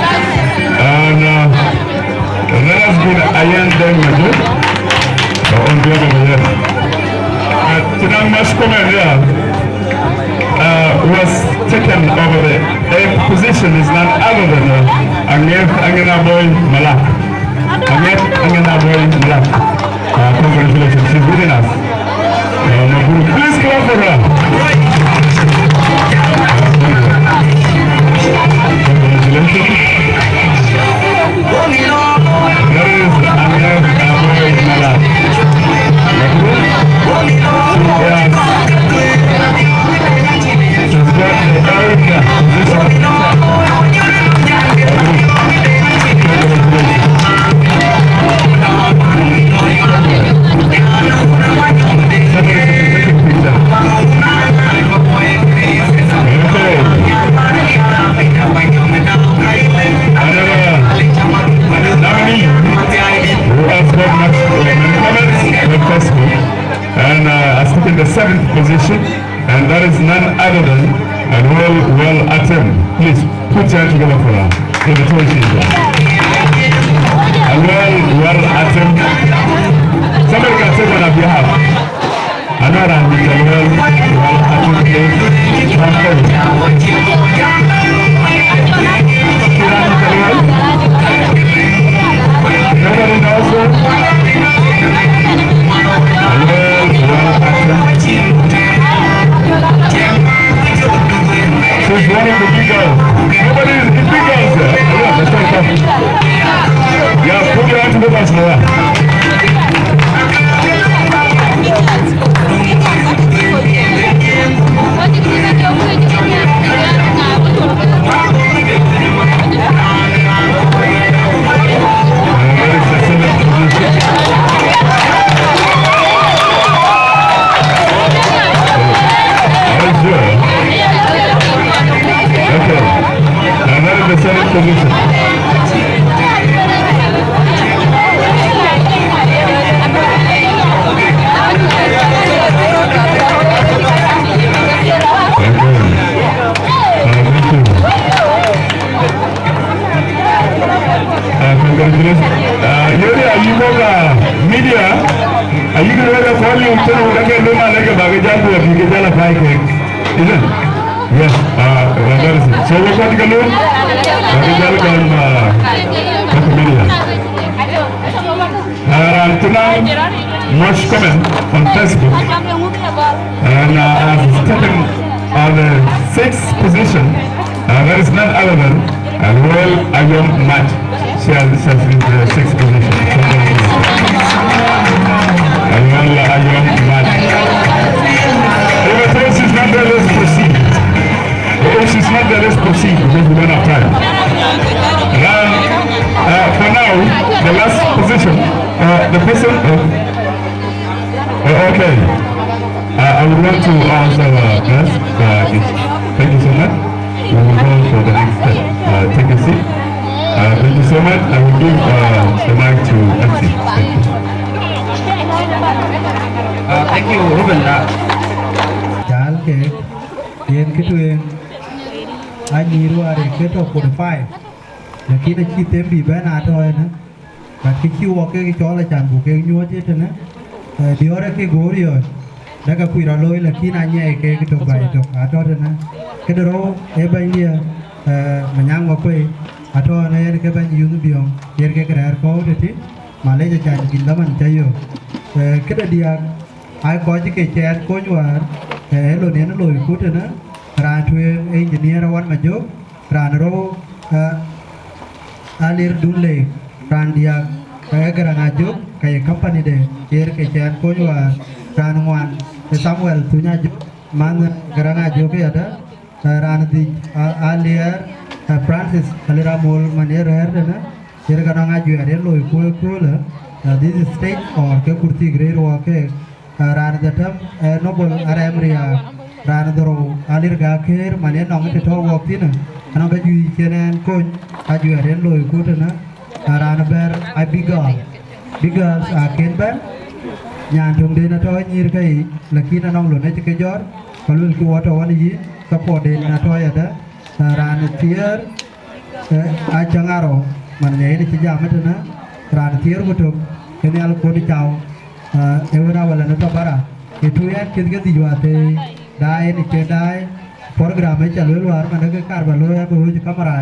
And, uh, let us give Ayen Deng Majok, uh, on behalf of Ayen. Uh, cï nɔŋ much comment, yeah. Who has taken over the eighth position is none other than uh, Angeth Angenaboy Malak. Angeth Angenaboy Malak. Uh, congratulations, she's leading us. Uh, Maburu, please clap for her. Congratulations. That is Angeth Angenaboy Malak. Maburu. Yeah. Another nominee who has got much uh, many comments, but first of all, and uh, has taken the seventh position, and that is none other than Aluel Well Atem. Please put your hands together for her. Give it to her. Aluel Well Atem. Somebody can say on her behalf. Another Aluel Well Atem. Nobody knows her? Well, well, she's one of the big girls. Nobody is the big girls there. Yeah, that's right. Yeah, put your hands together for her. Okay. Another the seventh position. Thank you. Uh, thank you. Uh, congratulations. Uh, yeri ayuboga media. Ayuboga calling to the Lima like a bagajan to a big jala pike. Is it? Yes. Uh, uh, that is it. So what can you do? Bagajan kan uh, media. Uh, and to now, much comment on Facebook. And uh, as stepping on the sixth position, uh, there is none other than Aluel Ayom Mat. She has, she has been the sixth position. Aluel Ayom Mat. If it is not there, let's proceed. If she's not there, let's proceed because we don't have time. Now, uh, for now, the last position, uh, the person. Uh, Uh, okay. Uh, I would want to ask our guest, uh, this. Thank you so much. We will go for the next step. Uh, take a seat. Uh, thank you so much. I will give uh, the mic to M C. Thank you. Uh, thank you, Ruben. Uh, Jal ke, yen kitu yen, a nyiru are keto forty-five. Lakini chi tembi ben ato ene. But kë cï wɔ kek cɔl acan buk kek nyuɔ̈ɔ̈c ë tënë, eh, diɔ̈ɔ̈r ë kek goor riɔ̈ɔ̈c, dɛ̈ ke kuc rɔt looi, lakin anyiɛɛi kek tök baai tök atɔ̈ tënë. Këde rou ë bɛ̈nydiɛ̈, eh, Manyaŋ Makuei, atɔ̈ ënë yen ke bɛ̈ny Youth Biɔ̈ŋ, yen kek rɛ̈ɛ̈r kɔ̈u tëtï, malec acan bïn dhaman cä yök. Eh, këde diäk, aa kɔc ke cɛɛt kony wäär, eh, ë lon yen looi kut tënë, raan tueŋ ë engineer Awan Majök, raan rou, eh, Alir Dunlei, raan diäk, eh, Garaŋ Ajök, ke ye company de, yer ke cɛɛn kony wäär, raan ŋuan, eh, Samuel Thuny Ajök, man Garaŋ Ajök yadë, eh, raan dhïc, a-, Alier, eh, Francis Alir Amol, man ye rɛ̈ɛ̈r tënë, yer ke nɔŋ ajuɛɛr yen looi ku ëköölë, eh, this is stage or ke kurthi gërëër wɔ keek, Raan dhetem, eh, Noble Arɛm Riaak, raan dhorou, Alir Gakëër, man ye nɔŋ të tɔ̈u wɔk thïnë, anɔŋ ke juëc cïn ɛn kony, ajuɛɛr en looi ku tënë, raan bɛ̈r Abigail. Big girls aa kën bɛ̈n, nyan töŋden atɔ̈ nyïïr ke yic, lakin anɔŋ lon acï ke jɔ̈ɔ̈r, ka luelkï wɔ tɔ̈ ɣɔn yï, support den atɔ̈ yadë, raan thiëër, Eh, Acäŋ Arou, man nya yen cï jam ëtënë, raan thiëër ku tök, ke Nhial Kuɔn Cau, eh, ë wën awël ɛn ë tɔ bara, ë tui ɛn cïth ke dhïc wäthëëi, daai ɛn ë cie daai, Program ë ca lueel wäär man ke kar ba looi abï ɣööc kamera,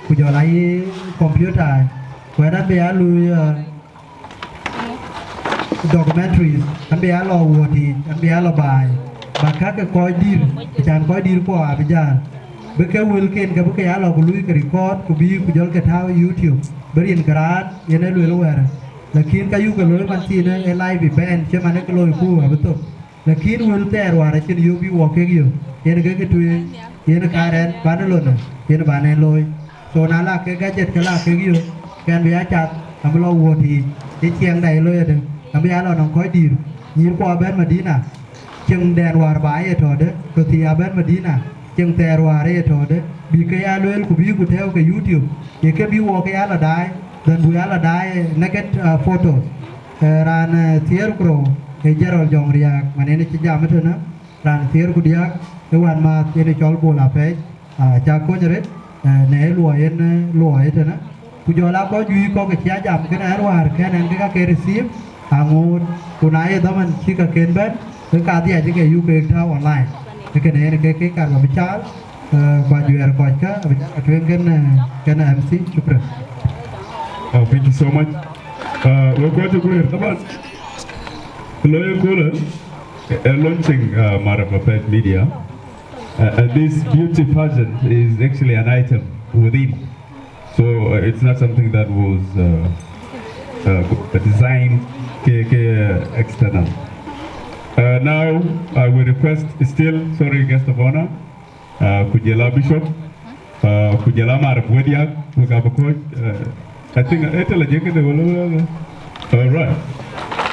ku jɔl ayï computer, ku ɛn abï ya luui, eh, documentaries, abï ya lɔ wuɔ̈t yiic, abï ya lɔ baai, ba käk ke kɔc dïïr, acan kɔc dïïr kuɔ abï jäl. Bï ke wëlken ke bï ke ya lɔ ku luui ke record, ku bï ku jɔl ke tääu YouTube, bï rin ke raan yen e lueel wɛ̈ɛ̈r. Lakin ka yuk ke looi man thiinë ë live event, cï man ë ke looi ku abï thök. Lakin wël thɛɛr wäär acïn yök bï wɔ kek yök, yen ke ke tueŋ, yen kaar ɛn ban ë lonë, yen ban en looi. So na la kek gadget ke la kek yök, kɛn bï ya cath, abï lɔ wuɔ̈t yiic, ë ciɛɛŋda ë looi ëdë, abï ya lɔ nɔŋ kɔc dïïr, nyïïr kuɔ abɛ̈n Madina, cieŋdɛn wäär ba ye tɔ̈ dë, tɔ̈ thii abɛ̈n Madina, cieŋ thɛɛr wäär ye tɔ̈ dë, bï ke ya lueel ku bï ku tɛ̈ɛ̈u ke YouTube, ye ke bï wɔ ke ya lɔ daai, then buk ya lɔ daai, eh, naked, uh, photos. Eh, raan, eh, thiëër ku rou, ee Gerald Jɔŋ Riääk, man en cï jam ëtënë, raan thiëër ku diäk, ee wän maath yen ë cɔl Bol Apɛɛc, ah, cä kony arëët, eh, në luɔi en, eh, luɔi ëtënë. Ku jɔl aa kɔc juëc kɔ̈k ë cï a jam kënë ɛn wäär kɛn ɛn ke ka ke receive, aŋoot, ku na ye dhaman cï kaken bɛ̈n, ke kadhia cï ke yuk keek tääu online. Ke kënë yen ke ke kar ba bï caal, eh, ku ajuɛɛr kɔckë, abï jal a tueŋ kën, eh, kën M C. Shukran. Oh, thank you so much. Uh, we kɔc cï guëër, taban, looi ëköölë, eh, launching, uh, Marap Apɛɛc Media. Uh, and this beauty pageant is actually an item within. So, uh, it's not something that was, uh, uh, designed ke, ke, uh, external. Uh, now, I will request still, sorry, guest of honor, uh, ku jɔl a Bishop, uh, ku jɔl a Marap wediäk, we ka bï kɔc, uh, I think, uh, ëtɛ̈ la jek këde wala, wala, wala. All right.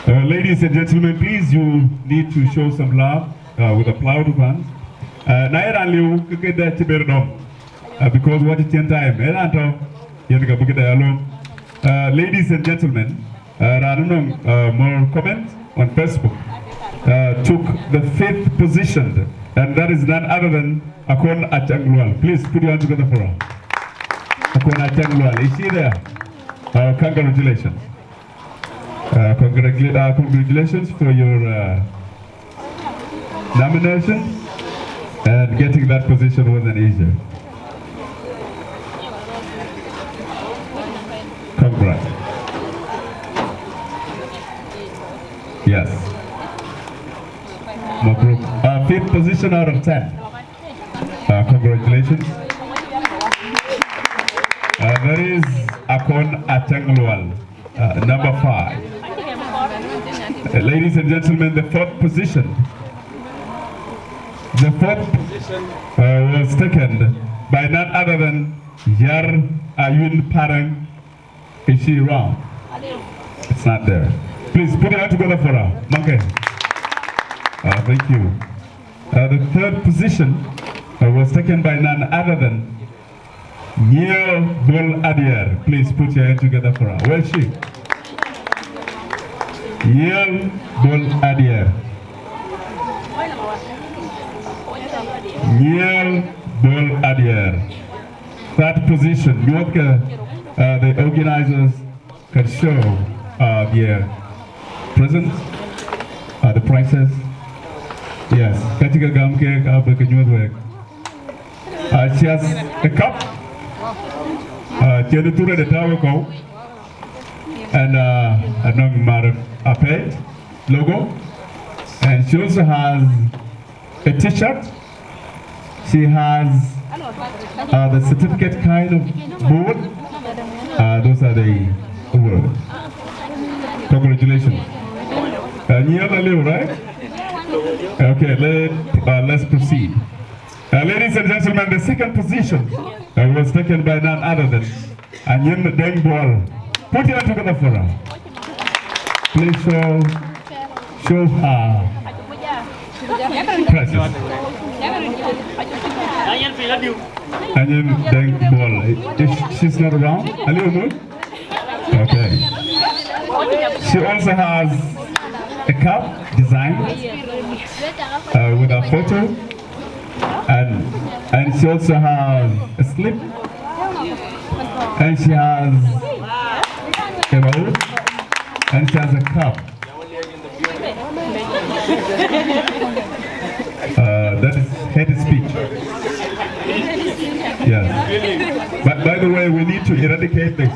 Uh, ladies and gentlemen, please, you need to show some love, uh, with a loud hand. Uh, na ye raan liu, ke këde cï ber dɔm. Uh, because wɔ cï cïn time, ee raan tɔ̈, yen ka bï këde alɔŋ. Uh, ladies and gentlemen, uh, raan nɔŋ, uh, more comment on Facebook, uh, took the fifth position, and that is none other than Akon Achang Lual. Please put your hand together for her. Akon Achang Lual, is she there? Uh, congratulations. Uh, congratula-, uh, congratulations for your, uh, nomination, and getting that position wasn't easy. Congrats. Yes. Mabruk. Uh, fifth position out of ten. Uh, congratulations. Uh, that is Akon Achang Lual. Uh, number five. Uh, ladies and gentlemen, the fourth position. The fourth position, uh, was taken by none other than Yar Ayun Parang. Is she around? It's not there. Please put your hand together for her. Monkey. Uh, thank you. Uh, the third position, uh, was taken by none other than Nyiel Bol Adier. Please put your hand together for her. Where is she? Nyiel Bol Adier. Nyiel Bol Adier. That position, you want, uh, the organizers can show, uh, their presents, uh, the prizes. Yes, ka cï ke gam kek, uh, bï ke nyuɔ̈th wek. Uh, she has a cup. Uh, cïn thurë de tääu ë kɔ̈u. And, uh, anɔŋ Marap Apɛɛc logo. And she also has a t-shirt. She has, uh, the certificate kind of board. Uh, those are the awards. Congratulations. Uh, Nyiel aliu, right? Okay, let, uh, let's proceed. Uh, ladies and gentlemen, the second position, uh, was taken by none other than Anyin Deng Bol. Put your hand together for her. Please show, show her presence. Anyin Deng Bol. Is, she's not around. Aliu mut? Okay. She also has a cup designed, uh, with a photo. And, and she also has a slip. And she has a bowl. And she has a cup. Uh, that is Hate speech. Yes. But by the way, we need to eradicate this.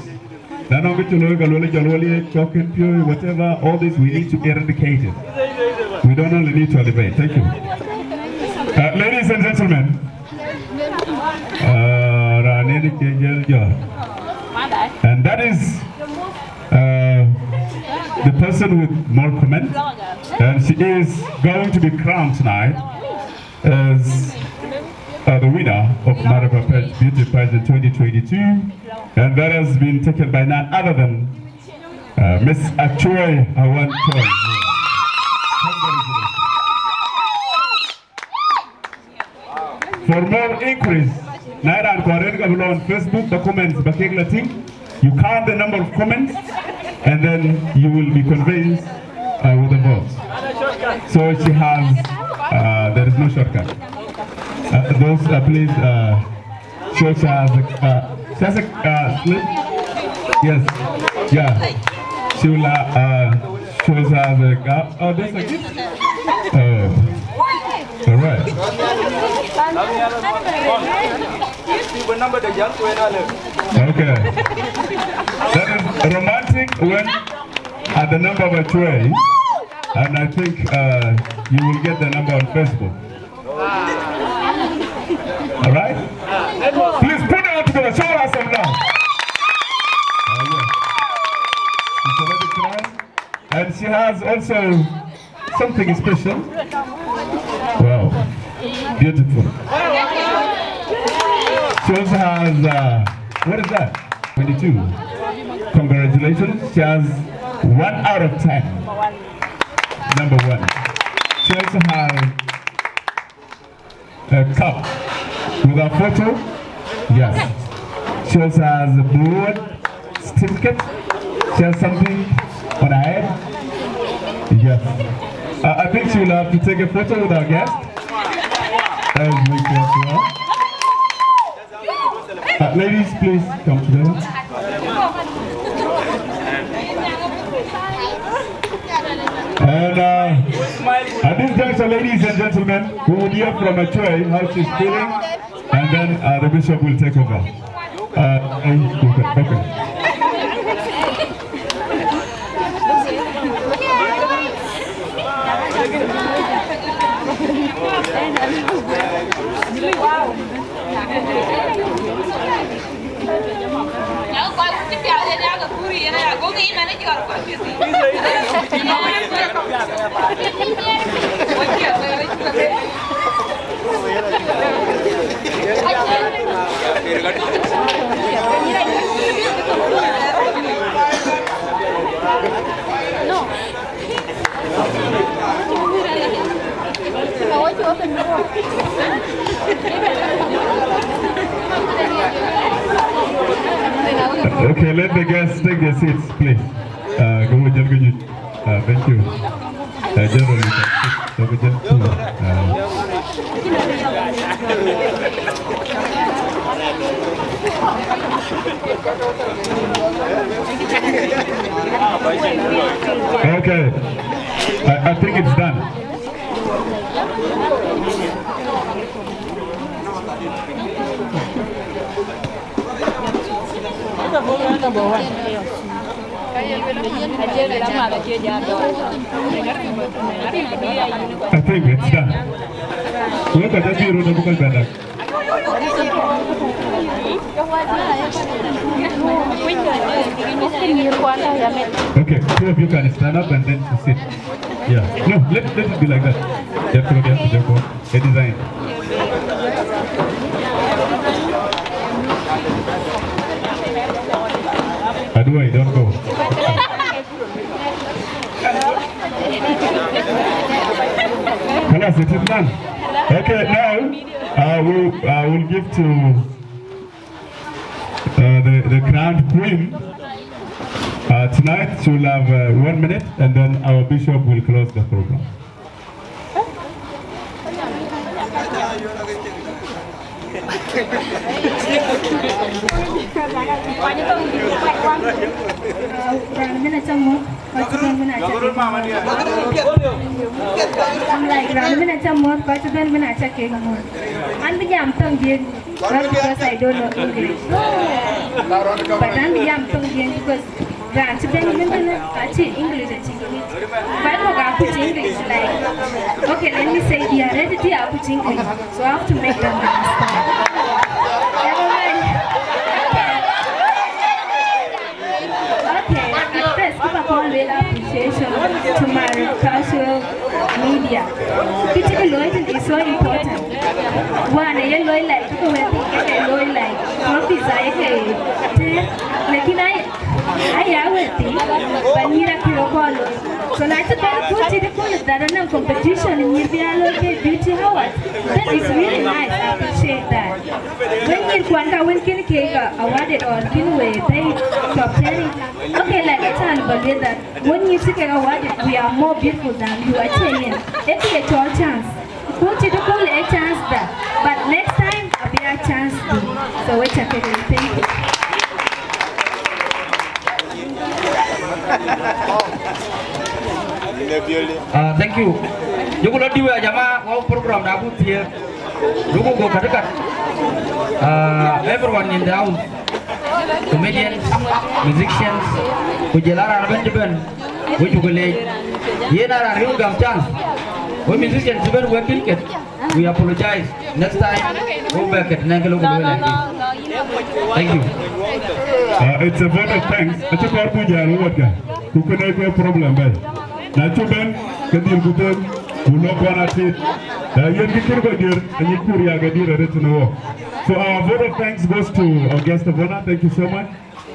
Na nɔŋ kë cï looi ka luel jɔl wal ye cɔk kën piööc, whatever, all this, we need to eradicate it. We don't only need to elevate. Thank you. Uh, ladies and gentlemen, uh, raan en cï jël jɔl. And that is, uh, the person with more comments. And she is going to be crowned tonight as, uh, the winner of Maraba Beauty Pageant twenty twenty-two, and that has been taken by none other than, uh, Miss Achuei Awan Choi. Congratulations. For more inquiries, na raan kɔɔr en ka bï lɔ on Facebook, the comments ba kek la tïŋ. You count the number of comments, and then you will be convinced, uh, with the votes. So she has, uh, there is no shortcut. Uh, those, uh, please, uh, show she has a, uh, she has a, uh, slip. Yes. Yeah. She will, uh, uh, show she has a, uh, oh, this again. Oh. All right. Okay. That is romantic when at the number of Achuei, and I think, uh, you will get the number on Facebook. All right? Please put it up together. Show us some love. Uh, yeah. She's already crying. And she has also something special. Wow. Beautiful. She also has, uh, what is that? Twenty-two. Congratulations. She has one out of ten. Number one. She also has a cup with a photo. Yes. She also has a board certificate. She has something on her head. Yes. I, I think she will have to take a photo with our guest. As we clap for her. Uh, ladies, please come together. And, uh, at this juncture, ladies and gentlemen, we will hear from Achuei how she's feeling, and then, uh, the bishop will take over. Uh, okay, okay. Okay, let the guests take their seats, please. Uh, go with Jalgajit. Uh, thank you. Uh, General, you can sit. Go with Jalgajit. Uh, Okay. I, I think it's done. I think it's done. Look at the zero, the book is better. Okay, two of you can stand up and then to sit. Yeah. No, let, let it be like that. Just go there, just go. A design. Aduai, don't go. Kalas, it is done. Okay, now, uh, we, uh, will give to, uh, the, the crowned queen. Uh, tonight, she will have, uh, one minute, and then our bishop will close the program. I'm like, raan ëbën aca muɔ̈th, kɔc ëbën ëbën aca kek muɔ̈th. An bï jam thoŋ Jiëëŋ, not because I don't know English. But an bï jam thoŋ Jiëëŋ because raan cï bɛ̈n ëbën ëbën acï English acï ŋic. But kɔ̈k akuc English, like, okay, let me say, the heredity akuc English. So I have to make them understand. Never mind. Okay, at first, give a call with appreciation to my cultural media. Kë cï ke looi tënë is so important. Wan ë ye looi like, kë wɛ̈t thïn ke ke looi like, professor ye ke tëër, lakin ai, ai ya wɛ̈t thïn, ba nyïïr akï röt kɔn looi. So na cï bɛ̈n kuc cït ëkööl that anɔŋ competition nyïïr bï ya looi ke beauty awards, that is really nice, I appreciate that. Wën nyïïr kuan ka wën kën keek awarded or kën wëë bɛ̈i top ten. Okay, like, ë cän ba lueel that wën nyïïr cï kek awarded, we are more beautiful than you, acie yen. Ee kë ye cɔl chance. Ku cït ëkööl ë chance da, but next time abï a chance du. So we cä kek, thank you. Uh, thank you. Jukku lɔ diu ya jama, wau program da bu thiëëk. Jukku go kat kat. Uh, everyone in the house, comedians, musicians, ku jël a raan ëbën cï bɛ̈n, we cuk leec. Yen a raan ril gam chance. We musicians cï bɛ̈n wek kïn ket. We apologize. Next time, go back at nɛ̈ŋ ke lok lueel ɛn. Thank you. Uh, it's a vote of thanks. Acï kɔɔr bï jäl wëwätkä. Ku kënë ke problem bɛ̈i. Na cuk bɛ̈n, ke dhil ku them, ku lok kɔn atit. Uh, yen kë cï kɔc diër, anyic kur ya ke diër arëët tënë wok. So our vote of thanks goes to our guest of honor. Thank you so much.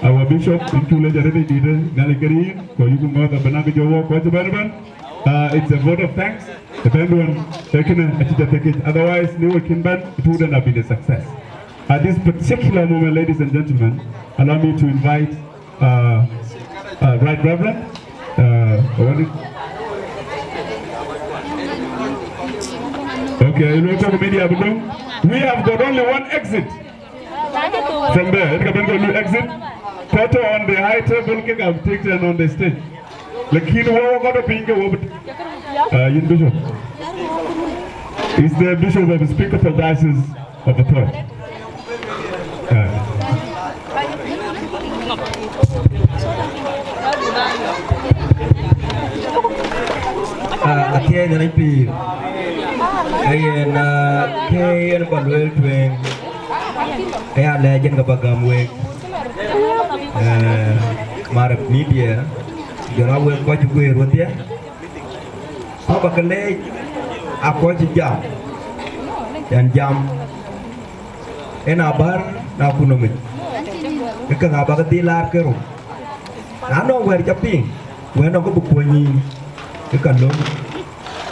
Our bishop, in cuk leec arëët dït, Nhialic ke riir, ku ayuk ŋɔ̈ɔ̈th abï nak jɔ wok, kɔc ëbɛ̈n ëbɛ̈n. Uh, it's a vote of thanks. Ëbɛ̈n duɔ̈n, ee kënë acï jɔ thekic. Otherwise, ni we kïn bɛ̈n, it wouldn't have been a success. At this particular moment, ladies and gentlemen, allow me to invite, uh, uh, Right Reverend, uh, what is, okay, you know, talk media, we have got only one exit. From there, it can go to exit. Photo on the high table, kick up, take turn on the stage. Lakin wɔ kɔn tɔ̈ piny ke wɔ bï, uh, yïn bishop. He's the bishop of the Episcopal Diocese of Athɔ̈r. Uh. Ah, athiɛɛny Nhialic pïïr. Ee yen, ah, ke yen ba lueel tueŋ. Ke ya lɛɛc yen ke ba gäm week. Eh, Marep Media, jɔl a wek kɔc guëër wedhie. Ku ba ke leec a kɔc jam. Yɛn jam. Yen abär na kunom yic. Ke käŋ aba ke dhil laar kerou. Na nɔŋ wɛ̈ɛ̈r ca piŋ, wɛ̈ɛ̈r nɔŋ kë bï kuɔny yïn, ke ka löm.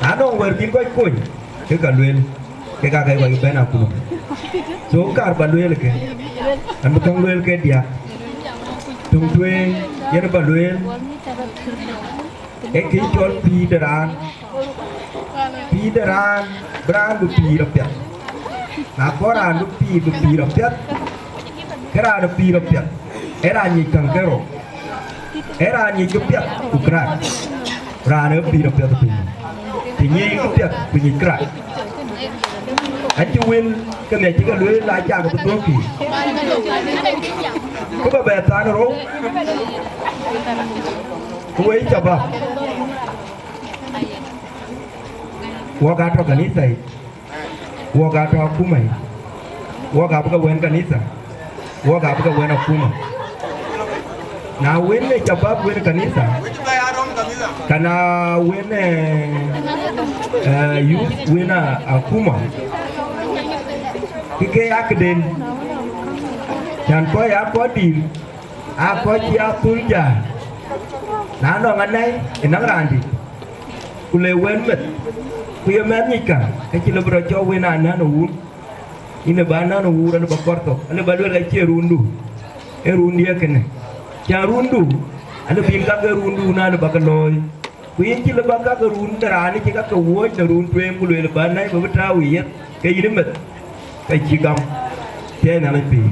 Na nɔŋ wɛ̈ɛ̈r bïn kɔc kony, ke ka lueel, ke ka ke kɔc bɛ̈n akuma. So kar ba lueel ke, an bï käŋ lueel ke diäk. Töŋ tueŋ yen ba lueel, ee kë cɔl pïïr de raan. Pïïr de raan, bï raan bï pïïr apiɛth. Na kɔn raan bï pïïr, bï pïïr apiɛth, ke raan ë pïïr apiɛth, ee raan nyic käŋ kerou. Ee raan nyic këpiɛth ku kërac. Raan ë pïïr apiɛth piny. Të nyic këpiɛth ku nyic kërac. Acï wël ke miac cï ke lueel la cak bï dhuɔ̈k pïïr. Ku ba bɛ than rou. Ku wei cabab. Wok aa tɔ̈ kanitha yic, wok aa tɔ̈ akuma yic, wok aa bï ke wën kanitha, wok aa bï ke wën akuma. Na wën ë cabab wën kanitha, ka na wën ë, eh, youth wën a, akuma, kë ke ya këden, can kɔc ya kɔc dïïr. Aa kɔc cï a thul jääl, na nɔŋ anɛi ë naŋ raan dït, ku le wën meth, ku ye mɛnh nyic käŋ, ke cï lëu bï rɔt cɔk wën anän ë wun. Yïn ë bä anän ë wun, alë bä kɔr thok, alë bä lueel ka cie rundu, ee rundiɛ̈ kënë. Cän rundu, alë bïn ka ke rundu, na alë bä ke looi. Ku yïn cï lëu bä ka ke run de raan cï ka ke wuɔ̈ɔ̈c në run tueŋ, ku lueel bä anɛi bä bï tääu ë yeth, ke yïn ë meth, ke cï gam. Thiëëc Nhialic pïïr,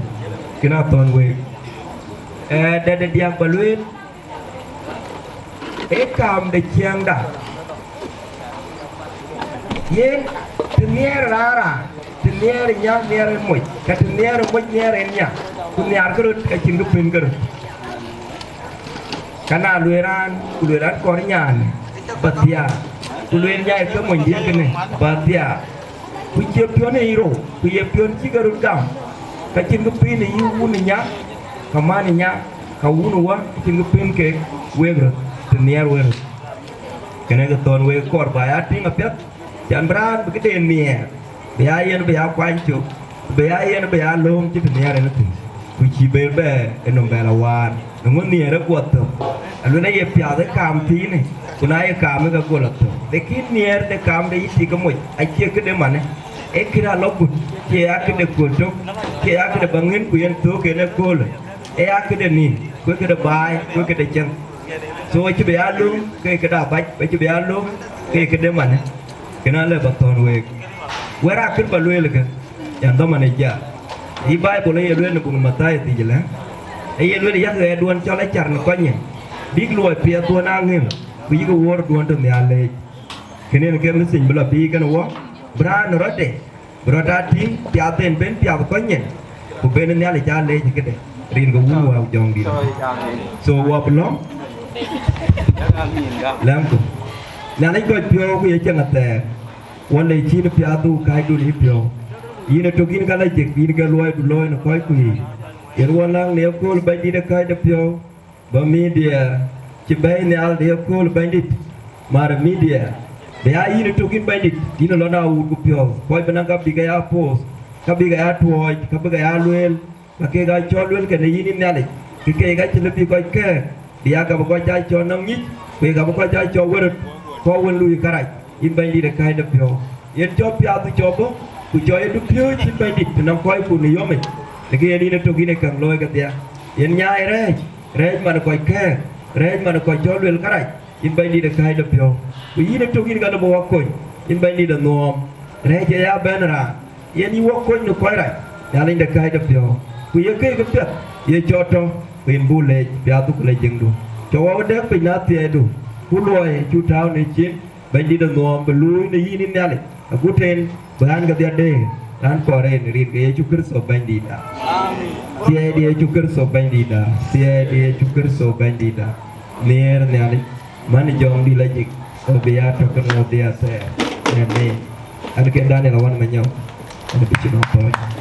kën a thɔ̈n week. Ee, dɛ̈t de diäk bä lueel, ee kaam de ciɛɛŋda, Yen të nhiɛɛr raan raan, të nhiɛɛr ë nya nhiɛɛr ë moc, ka të nhiɛɛr ë moc nhiɛɛr ë nya, ku nhiaarkë röt ka cïn kë pën ke röt. Ka na lueel raan, ku lueel raan kɔɔr nyaanë, ba thiaak, ku lueel nyai ke monydiɛ̈ kënë, ba thiaak. Ku cie piɔ̈n ë rou, ku ye piɔ̈n cï ke röt gam, ka cïn kë pën ë yï wun ë nya, ka man ë nya, ka wun ë wä, ka cïn kë pën kek wek röt, të nhiɛɛr wek röt. Kënë ke thɔ̈n wek kɔɔr ba ya tïŋ apiɛth, can bï raan bï këden nhiɛɛr, bï ya yen bï ya kuany cök, ku bï ya yen bï ya lööm cï të nhiɛɛr en thïn, ku cï ber bɛ ë nɔm bɛ la waan, në ŋö nhiɛɛr ë guɔ thök. Aluel aye piath ë kaam thiinë, ku na ye kaam ë ke guɔ la thök. Lakin nhiɛɛr de kaam de yï tik ke moc, acie këde manë, ee këde alɔ gut, cie ya këde kuöl tök, cie ya këde ba ŋën ku yen thök en ëköölë, ee ya këde nïn, ku këde baai, ku këde cieŋ. So acï bï ya lööm ke këde abac, acï bï ya lööm ke këde manë. Kënë alë ba thɔ̈n week. Wɛ̈t akën ba lueel ke, yan dhɔman ë jal. Yï Baibul aye lueel në buk Mathayo thiic ëlë, aye lueel, yak ɣɛɛrduɔ̈n cɔl acar në kɔc nyin, bïk luɔi piɛthduɔ̈n aa ŋëm, ku yïk wuɔ̈rduɔ̈n tɔ̈ nhial leec. Kënë yen ke mïthiny bï lɔ bïï kënë wɔ, bï raan rɔtde, bï rɔt aa tïŋ piath en ben piath kɔc nyin, ku ben Nhialic aa leec këde, rin ke Wun Wä Jɔŋdït. So wɔ bï lɔ̈ŋ, lɛ̈ŋku. Nhialic gɔc piɔ̈u ku ye cieŋ athɛɛr, wɔ le cïn piathdu kääcdu në yïpiɔ̈u. Yïn ë tök yïn ka la jek, yïn ke luɔidu looi në kɔcku yiic. Yen wɔ läŋ në yekööl Bɛ̈nydït ë kääc de piɔ̈u, bä media cï bɛ̈ɛ̈i nhial de yekööl Bɛ̈nydït, mar media, bï aa yïn ë tök yïn Bɛ̈nydït, yïn ë lɔ na wut ku piɔ̈u, kɔc bï naŋ ka bï ke ya poth, ka bï ke ya tuɔɔc, ka bï ke ya lueel, ka kek aa cɔl lueel kënë yïn yïn Nhialic, ke keek acï lëu bï kɔc kɛ̈ɛ̈k, bï aa ka bï kɔc aa cɔl nɔm nyic, ku ye ka bï kɔc aa cɔl wëröt, kɔc wën luui kärac, yïn Bɛ̈nydït ë kääc de piɔ̈u. Yen cɔl piathdu cɔl bɔ̈, ku cɔl yedu piööc yïn Bɛ̈nydït të nɔm kɔcku në yɔmic, në ke yen yïn ë tök yïn ë käŋ looi kedhie. Yen nyaai rɛ̈ɛ̈c, rɛ̈ɛ̈c man ë kɔc kɛ̈ɛ̈k, rɛ̈ɛ̈c man ë kɔc cɔl luel kärac, yïn Bɛ̈nydït ë kääc de piɔ̈u. Ku yïn ë tök yïn ka lëu bï wɔ kony, yïn Bɛ̈nydït de nhuɔɔm, rɛ̈ɛ̈c ë ya bɛ̈n raan, yen yï wɔ kony në kɔc rac, Nhialic de kääc de piɔ̈u. Ku ye keek piɛth, ye cɔl tɔ̈, ku yïn buk leec piathdu ku lec jiëŋdu. Cɔk wɔ dɛ̈k piny në athiɛɛidu, ku luɔi ë cuk tääu në cin, Bɛ̈nydït de nhuɔɔm bï luui në yïn yïn Nhialic, agut en bï ɣän kedhie deer, ɣän kɔɔr en rin ke Yecu Kërtho Bɛ̈nydïtda. Thiɛɛi de Yecu Kërtho Bɛ̈nydïtda, thiɛɛi de Yecu Kërtho Bɛ̈nydïtda. Nhiɛɛr Nhialic, man Jɔŋdït lajik, ë bï ya tök në ɣodhie athɛɛr. Amen. An ke Daniel Awan Manyɔk, an bï cï nɔm pɔ̈ɔ̈c.